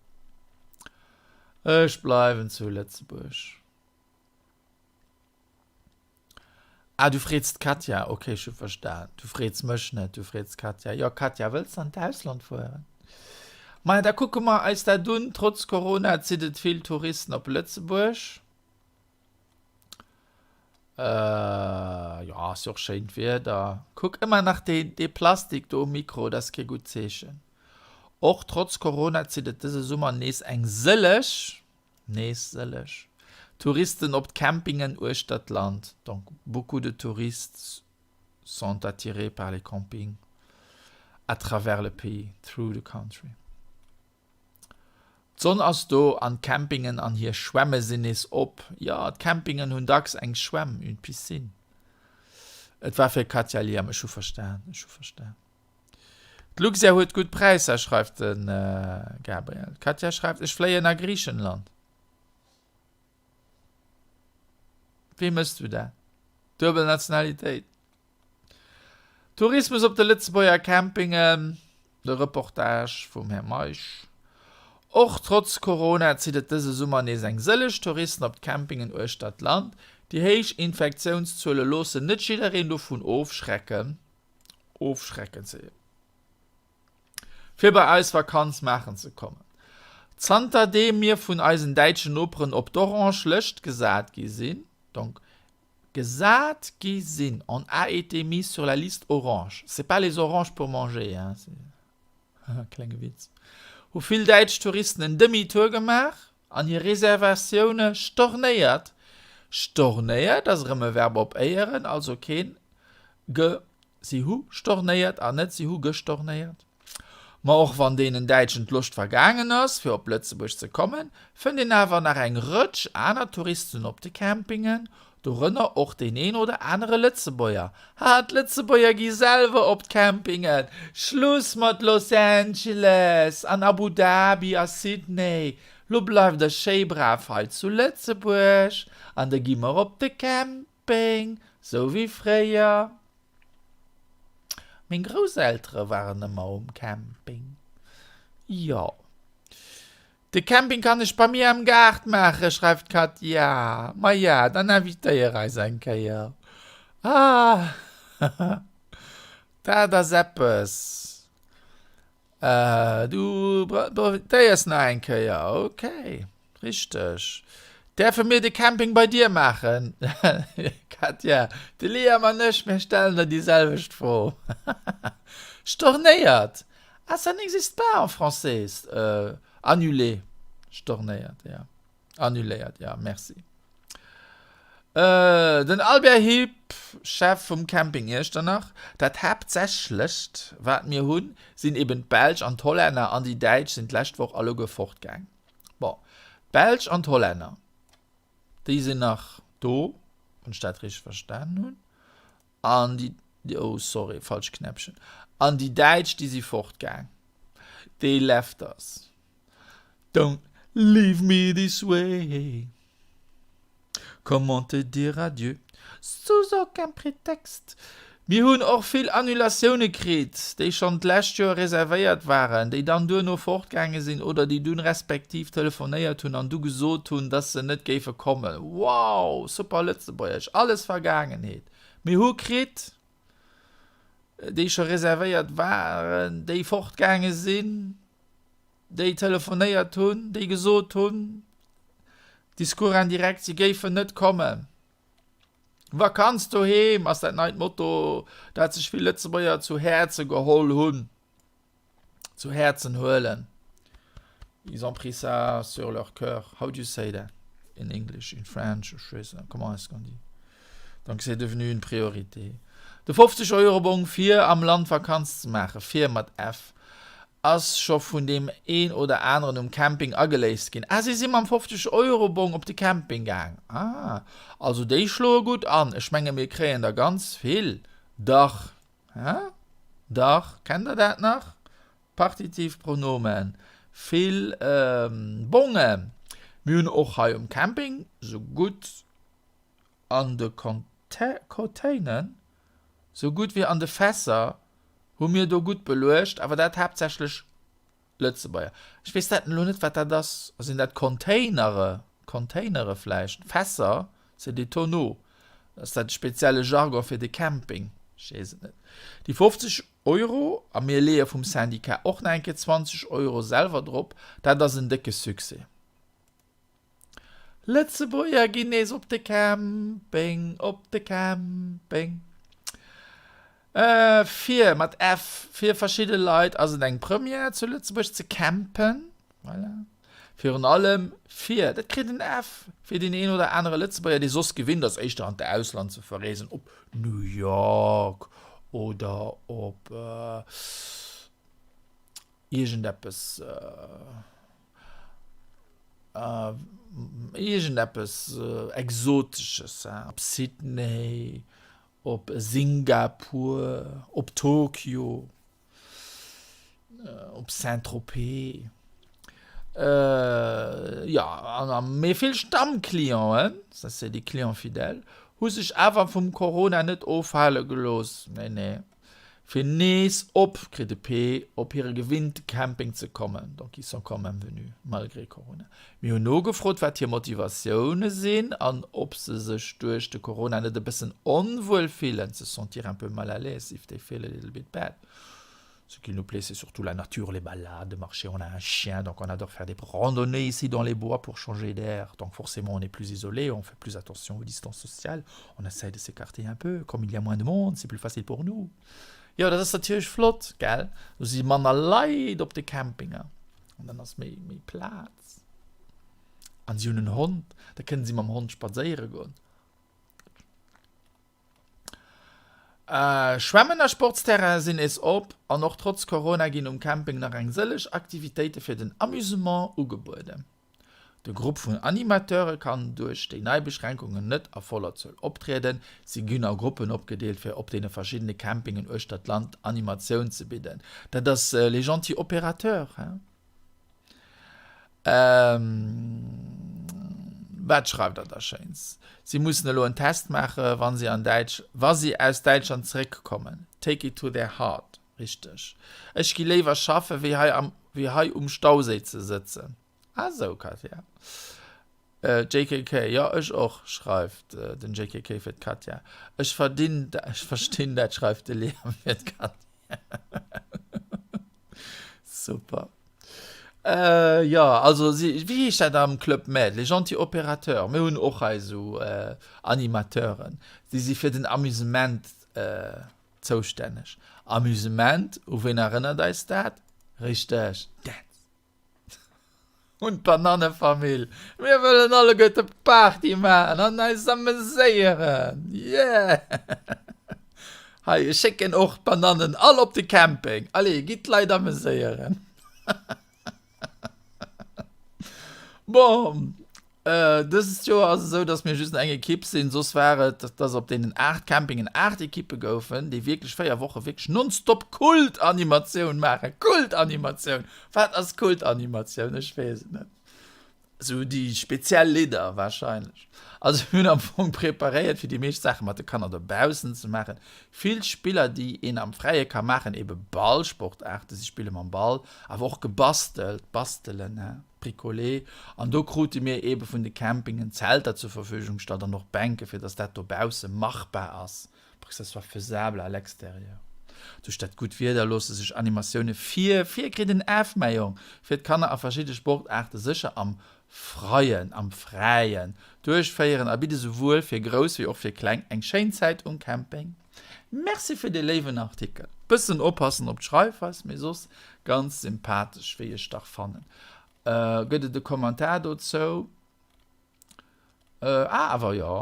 Ech bleiwen zu Lëtzebuerg. Ah, du freets d'Katja. Ok, ech hu verstan. Du freets mech net, du freets d'Katja. Jo, Katja, wëlls de an d'Ausland fueren? Maja, da kucke mer eis dat un. Trotz Corona zitt et vill Touristen op Lëtzebuerg. Jo, ass jo och schéint Wieder. Kuck, ëmmer nach dee, dee Plastik do um Mikro, dat ass kee gutt Zeechen. Och trotz Corona zitt et dëse Summer nees eng sëlleg, nees sëlleg Touristen op d'Campingen uechter d'Land. Donc beaucoup de touristes sont attirés par les campings à travers le pays, through the country. D'Sonn ass do an d'Campingen an hir Schwämme sinn nees op. Jo, d'Campingen hunn dacks eng Schwämm, une piscine. Et war fir Katja Liam, ech hu verstan, ech hu verstan. D'Luxair huet gutt Präisser, schreift de Gabriel. D'Katja schreift, Ech fléien a Griichenland. Wéi mëss du dat? Duebel Nationalitéit. Tourismus op de Lëtzebuerger Campingen, de Reportage vum Här Meisch. Och trotz Corona zitt et dëse Summer nees eng sëlleg Touristen op d'Campingen uechter d'Land. Déi héich Infektiounszuele loossen net jiddereen dovun ofschrecken, ofschrecken ze fir bei eis Vakanz maachen ze kommen. Zanterdeem mir vun eisen däitschen Noperen op d'orange Lëscht gesat gi sinn, donc gesat gi sinn, on a été mis sur la liste orange, c'est pas les oranges pour manger, hein, c'est klenge Witz, hu vill däitsch Touristen en Demi-tour gemaach an hir Reservatioune stornéiert. Stornéiert ass erëm e Verb op éieren, also keen ge Si hu stornéiert an net si hu gestornéiert. Ma och wann deenen Däitschen d'Loscht vergaangen ass, fir op Lëtzebuerg ze kommen, fënnt een awer nach eng Rëtsch aner Touristen op de Campingen, dorënner och deen een oder anere Lëtzebuerger. Ha, d'Lëtzebuerger gi selwer op d'Campingen! Schluss mat Los Angeles an Abu Dhabi a Sydney, lo bleift der schéi brav hei zu Lëtzebuerg an da gi mer op de Camping! Beng, sou wéi fréier. Meng Grousseltere waren ëmmer um Camping. Jo. De Camping kann ech bei mir am Gaart maachen, schreift d'Katja. Maja, dann invitéier eis eng Kéier. Ah, dat ass eppes. Du profitéiers nach eng Kéier, ok, richteg. Däerfe mir de Camping bei dir maachen? Katja, de Liam an ech, mir stellen der déi selwecht Fro. Stornéiert? Ah, ça n'existe pas en français, annulé, stornéiert, ja. Annuléiert, ja, merci. Den Albert Hipp, Chef vum Camping Iechternach, Dat Haaptsächlecht, wat mir hunn, sinn eben d'Belsch an d'Hollänner an déi Däitsch sinn d'lescht Woch alleguer fortgaang. Bon, d'Belsch an d'Hollänner, déi sinn nach do, wann ech dat richteg verstanen hunn, an déi, oh sorry, falscht Knäppchen, an déi Däitsch, déi si fortgaang. They left us. Don't leave me this way Comment te dire adieu Sous aucun prétexte Mir hunn och vill Annulatioune kritt, déi schonn d'lescht Joer reservéiert waren, déi dann duerno fortgaange sinn oder déi dunn respektiv telefonéiert hunn an du gesot hunn, dass se net géife kommen. Wow, super Lëtzebuergesch, alles Vergaangenheet. Mir hu kritt. Déi scho reservéiert waren, déi fortgaange sinn, déi telefonéiert hunn, déi gesot hunn, Discours indirect, si géifen net kommen. Vakanz doheem ass dat neit Motto, dat sech vill Lëtzebuerger zu Häerze geholl hunn, zu Häerzen huelen. Ils ont pris ça sur leur cœur. How do you say that in English, in French, ech weess net, comment est-ce qu'on dit? Donc c'est devenu une priorité. De 50 Euro Bong fir am Land Vakanz ze maachen, fir mat F, ass scho vun deem een oder aneren um Camping ageléist ginn. Ah, si si mam 50 Euro Bong op de Camping gaang. Ah, also déi schloe gutt an. Ech menge mir kréien der ganz vill. Dach, hä? Dach, kennt der dat nach? Partitivpronomen, vill Bongen. Mir hunn och hei um Camping sou gutt an de Containern, sou gutt wéi an de Fässer hu mir do gutt beluecht, awer dat haaptsächlech Lëtzebuerger. Ech weess dat elo net, wat dat ass. Sinn dat Containere? Containere vläicht? Fässer, c'est des tonneaux. Ass dat e spezielle Jargon fir de Camping? Ech weess et net. Déi 50 Euro, a mir leeë vum Syndicat och nach eng Kéier 20 Euro selwer drop, dat ass en décke Succès. Lëtzebuerger ginn nees op de Camping, op de Camping. Fir, mat F, fir verschidde Leit ass et eng Première zu Lëtzebuerg ze campen. Voilà. Virun allem fir, dat kritt en F, fir deen een oder anere Lëtzebuerger, dee soss gewinnt ass, éischter an d'Ausland ze verreesen, op New York oder op iergendeppes. Iergendeppes Exotesches, op Sydney, op Singapur, op Tokio, op Saint-Tropez. Jo, a méi vill Stammclienten, ça c'est des clients fidèles, hu sech awer vum Corona net ofhale gelooss, nee, nee. Fir nees op, kritt e P, op hire gewinnte Camping ze kommen. Donc ils sont quand même venus, malgré Corona. Mir hunn nogefrot, wat hir Motivatioune sinn an ob se sech duerch de Corona net e bëssen onwuel fillen, se sentir un peu mal à l'aise, if they feel a little bit bad. Ce qui nous plaît, c'est surtout la nature, les balades, marcher, on a un chien, donc on adore faire des randonnées ici dans les bois pour changer d'air. Donc forcément, on est plus isolé, on fait plus attention aux distances sociales, on essaye de s'écarter un peu, comme il y a moins de monde, c'est plus facile pour nous. Jo, dat ass natierlech flott, gell? Do si manner Leit op de Campinger an dann ass méi, méi Plaz. An si hunn en Hond, da kënnen si mam Hond spadséiere goen. Schwämmen a Sportsterraine sinn nees op an och trotz Corona ginn um Camping nach eng sëlleg Aktivitéite fir den Amusement ugebueden. De Grupp vun Animateure kann duerch déi nei Beschränkungen net a voller Zuel optrieden. Si ginn a Gruppen opgedeelt fir op deene verschiddene Campingen uechter d'Land Animatioun ze bidden. Dat ass les gentils opérateurs, hein? Wat schreift der da Schéins? Si mussen elo en Test maache wa si an Däitsch, wa si aus Däitschland zeréckkommen. Take it to their heart. Richteg. Ech gi léiwer schaffe wéi hei am, wéi hei um Stauséi ze sëtzen. Ah sou, Katja. JKK, Jo, ech och, schreift den JKK fir d'Katja. Ech verdinn, ech verstinn dat, schreift de Liam fir d'Katja. Super. Äh, jo, also si, wéi heescht dat am Club Med? Les gentils opérateurs. Mir hunn och hei esou Animateuren, déi si fir den Amusement zoustänneg. Amusement, u ween erënnert eis dat? Richteg, Dance. Un d'Banannefamill, Mir wëllen alleguerte Party maachen an eis ameséieren! Yeah! Hei, ech schécken och d'Banannen all op de Camping. Allez, gitt d'Leit ameséieren! Bon, Dëst Joer ass et esou, dass mir just eng Ekipp sinn. Soss war et, dass op deenen 8 Campingen 8 Ekippe goufen, déi wierklech 4 Woche wierklech nonstop Kultanimatioun maachen. Kultanimatioun! Wat ass Kultanimatioun? Ech weess et net. Esou déi speziell Lidder warscheinlech. Also mir hunn am Fong preparéiert, fir déi meescht Saache mat de Kanner dobaussen ze maachen. Vill Spiller, déi een am Fräie ka maachen, ebe Ballsportaarten, si spille mam Ball, awer och gebastelt, bastelen, he. Bricoler, an do krute mir eebe vun de Campingen Zelter zur Verfügung gestallt an och Bänke fir dass dat dobausse machbar ass, pour que ça soit faisable à l'extérieur. Duerch dat gutt Wieder loosse sech Animatioune vir vir kritt en Af mäi Jong fir d'Kanner a verschidde Sportaarte sécher am Freien am Fräien duerchféieren a bidde souwuel fir Grouss wéi och fir Kleng eng schéin Zäit um Camping. Merci fir dee léiwen Artikel. Bëssen oppassen op d'Schreifweis, mee soss ganz sympathesch wéi ech dach fannen. Gëtt et e Kommentar dozou? Ah, awer jo.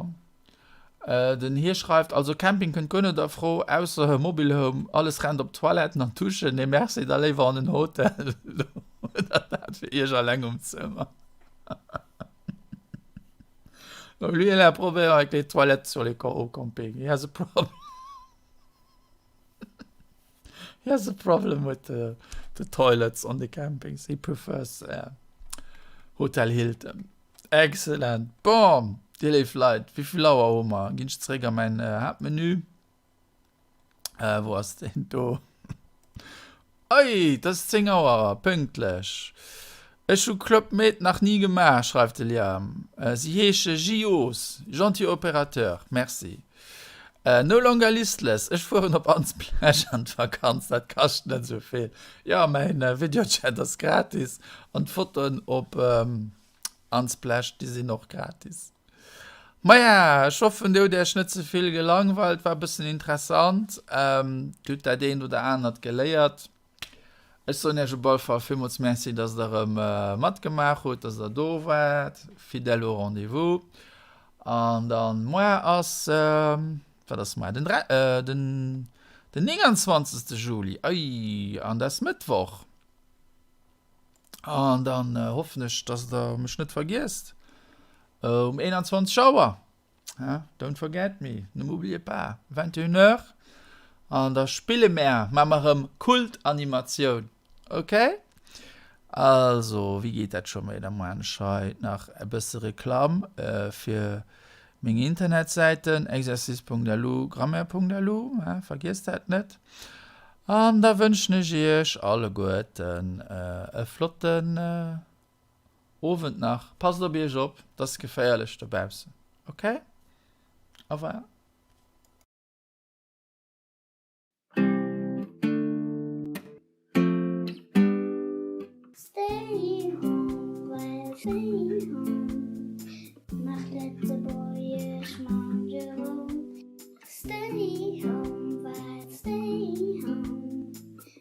Den Hie schreift, Also Camping kënnt guer net a Fro, ausser e Mobilhome, alles rennt op d'Toiletten an d'Duschen. Nee merci, da léiwer an en Hotel. Do huet der dat fir iech alleng um Zëmmer. Donc lui il a un problème avec les toilettes sur les au camping. He has a problem. He has a problem with the, the toilets on the campings. He prefers uh, Hotel Hilton. Excellent. Bon, dir léif Leit, wéi vill Auer hu mer? Ginn ech zeréck a mäin äh, Haaptmenü. Äh, wou ass deen do? Oi, et ass 10 Auer, pünktlech. Ech hu Club Med nach ni gemaach, schreift de Liam. Si heesche JOs, Gentil Opérateur. Merci. No longer listless, ech fueren op Unsplash an d'Vakanz, dat kascht net esou vill. Jo, mäin Videochat ass gratis an d'Fotoen op Unsplash, déi sinn och gratis. Maja, ech hoffen dir hutt iech net ze vill gelangweilt, war e bëssen interessant, dir hutt dat eent oder anert geléiert. Ech soen iech op alle Fall villmools Merci, dass der erëm matgemaach hutt, dass der do waart, fidèle au rendez-vous. An dann moar ass, wat ass moar, den den den 29. Juli, oi, an dat ass Mëttwoch. An dann hoffen ech, dass der mech net vergiesst. Um 21 Auer. Don't forget me, ne m'oubliez pas. 21 heures. An da spille mär, maache mer erëm Kultanimatioun. Ok? Also, wéi geet dat scho méi? Da maachen ech hei nach e bësse Reklamm fir meng Internetsäiten, exercice.lu, grammaire.lu, vergiesst dat net. An da wënschen ech iech alleguerten e flotten Owend nach. Passt op iech op, et ass geféierlech dobaussen. Ok? Au revoir. Stay home, well stay home Nach Lëtzebuergesch mam Jérôme Stay home, well stay home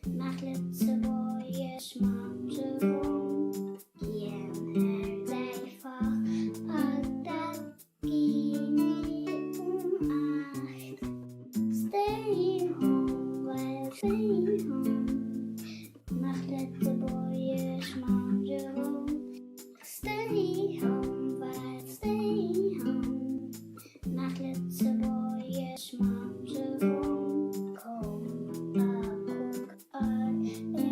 Nach Lëtzebuergesch mam Jérôme Hien hält säi Fach a dat Genee um 8. Stay home, well stay home Nach Lëtzebuergesch mam Jérôme Stay home, well stay home Nach Lëtzebuergesch mam Jérôme Komm a kuck all.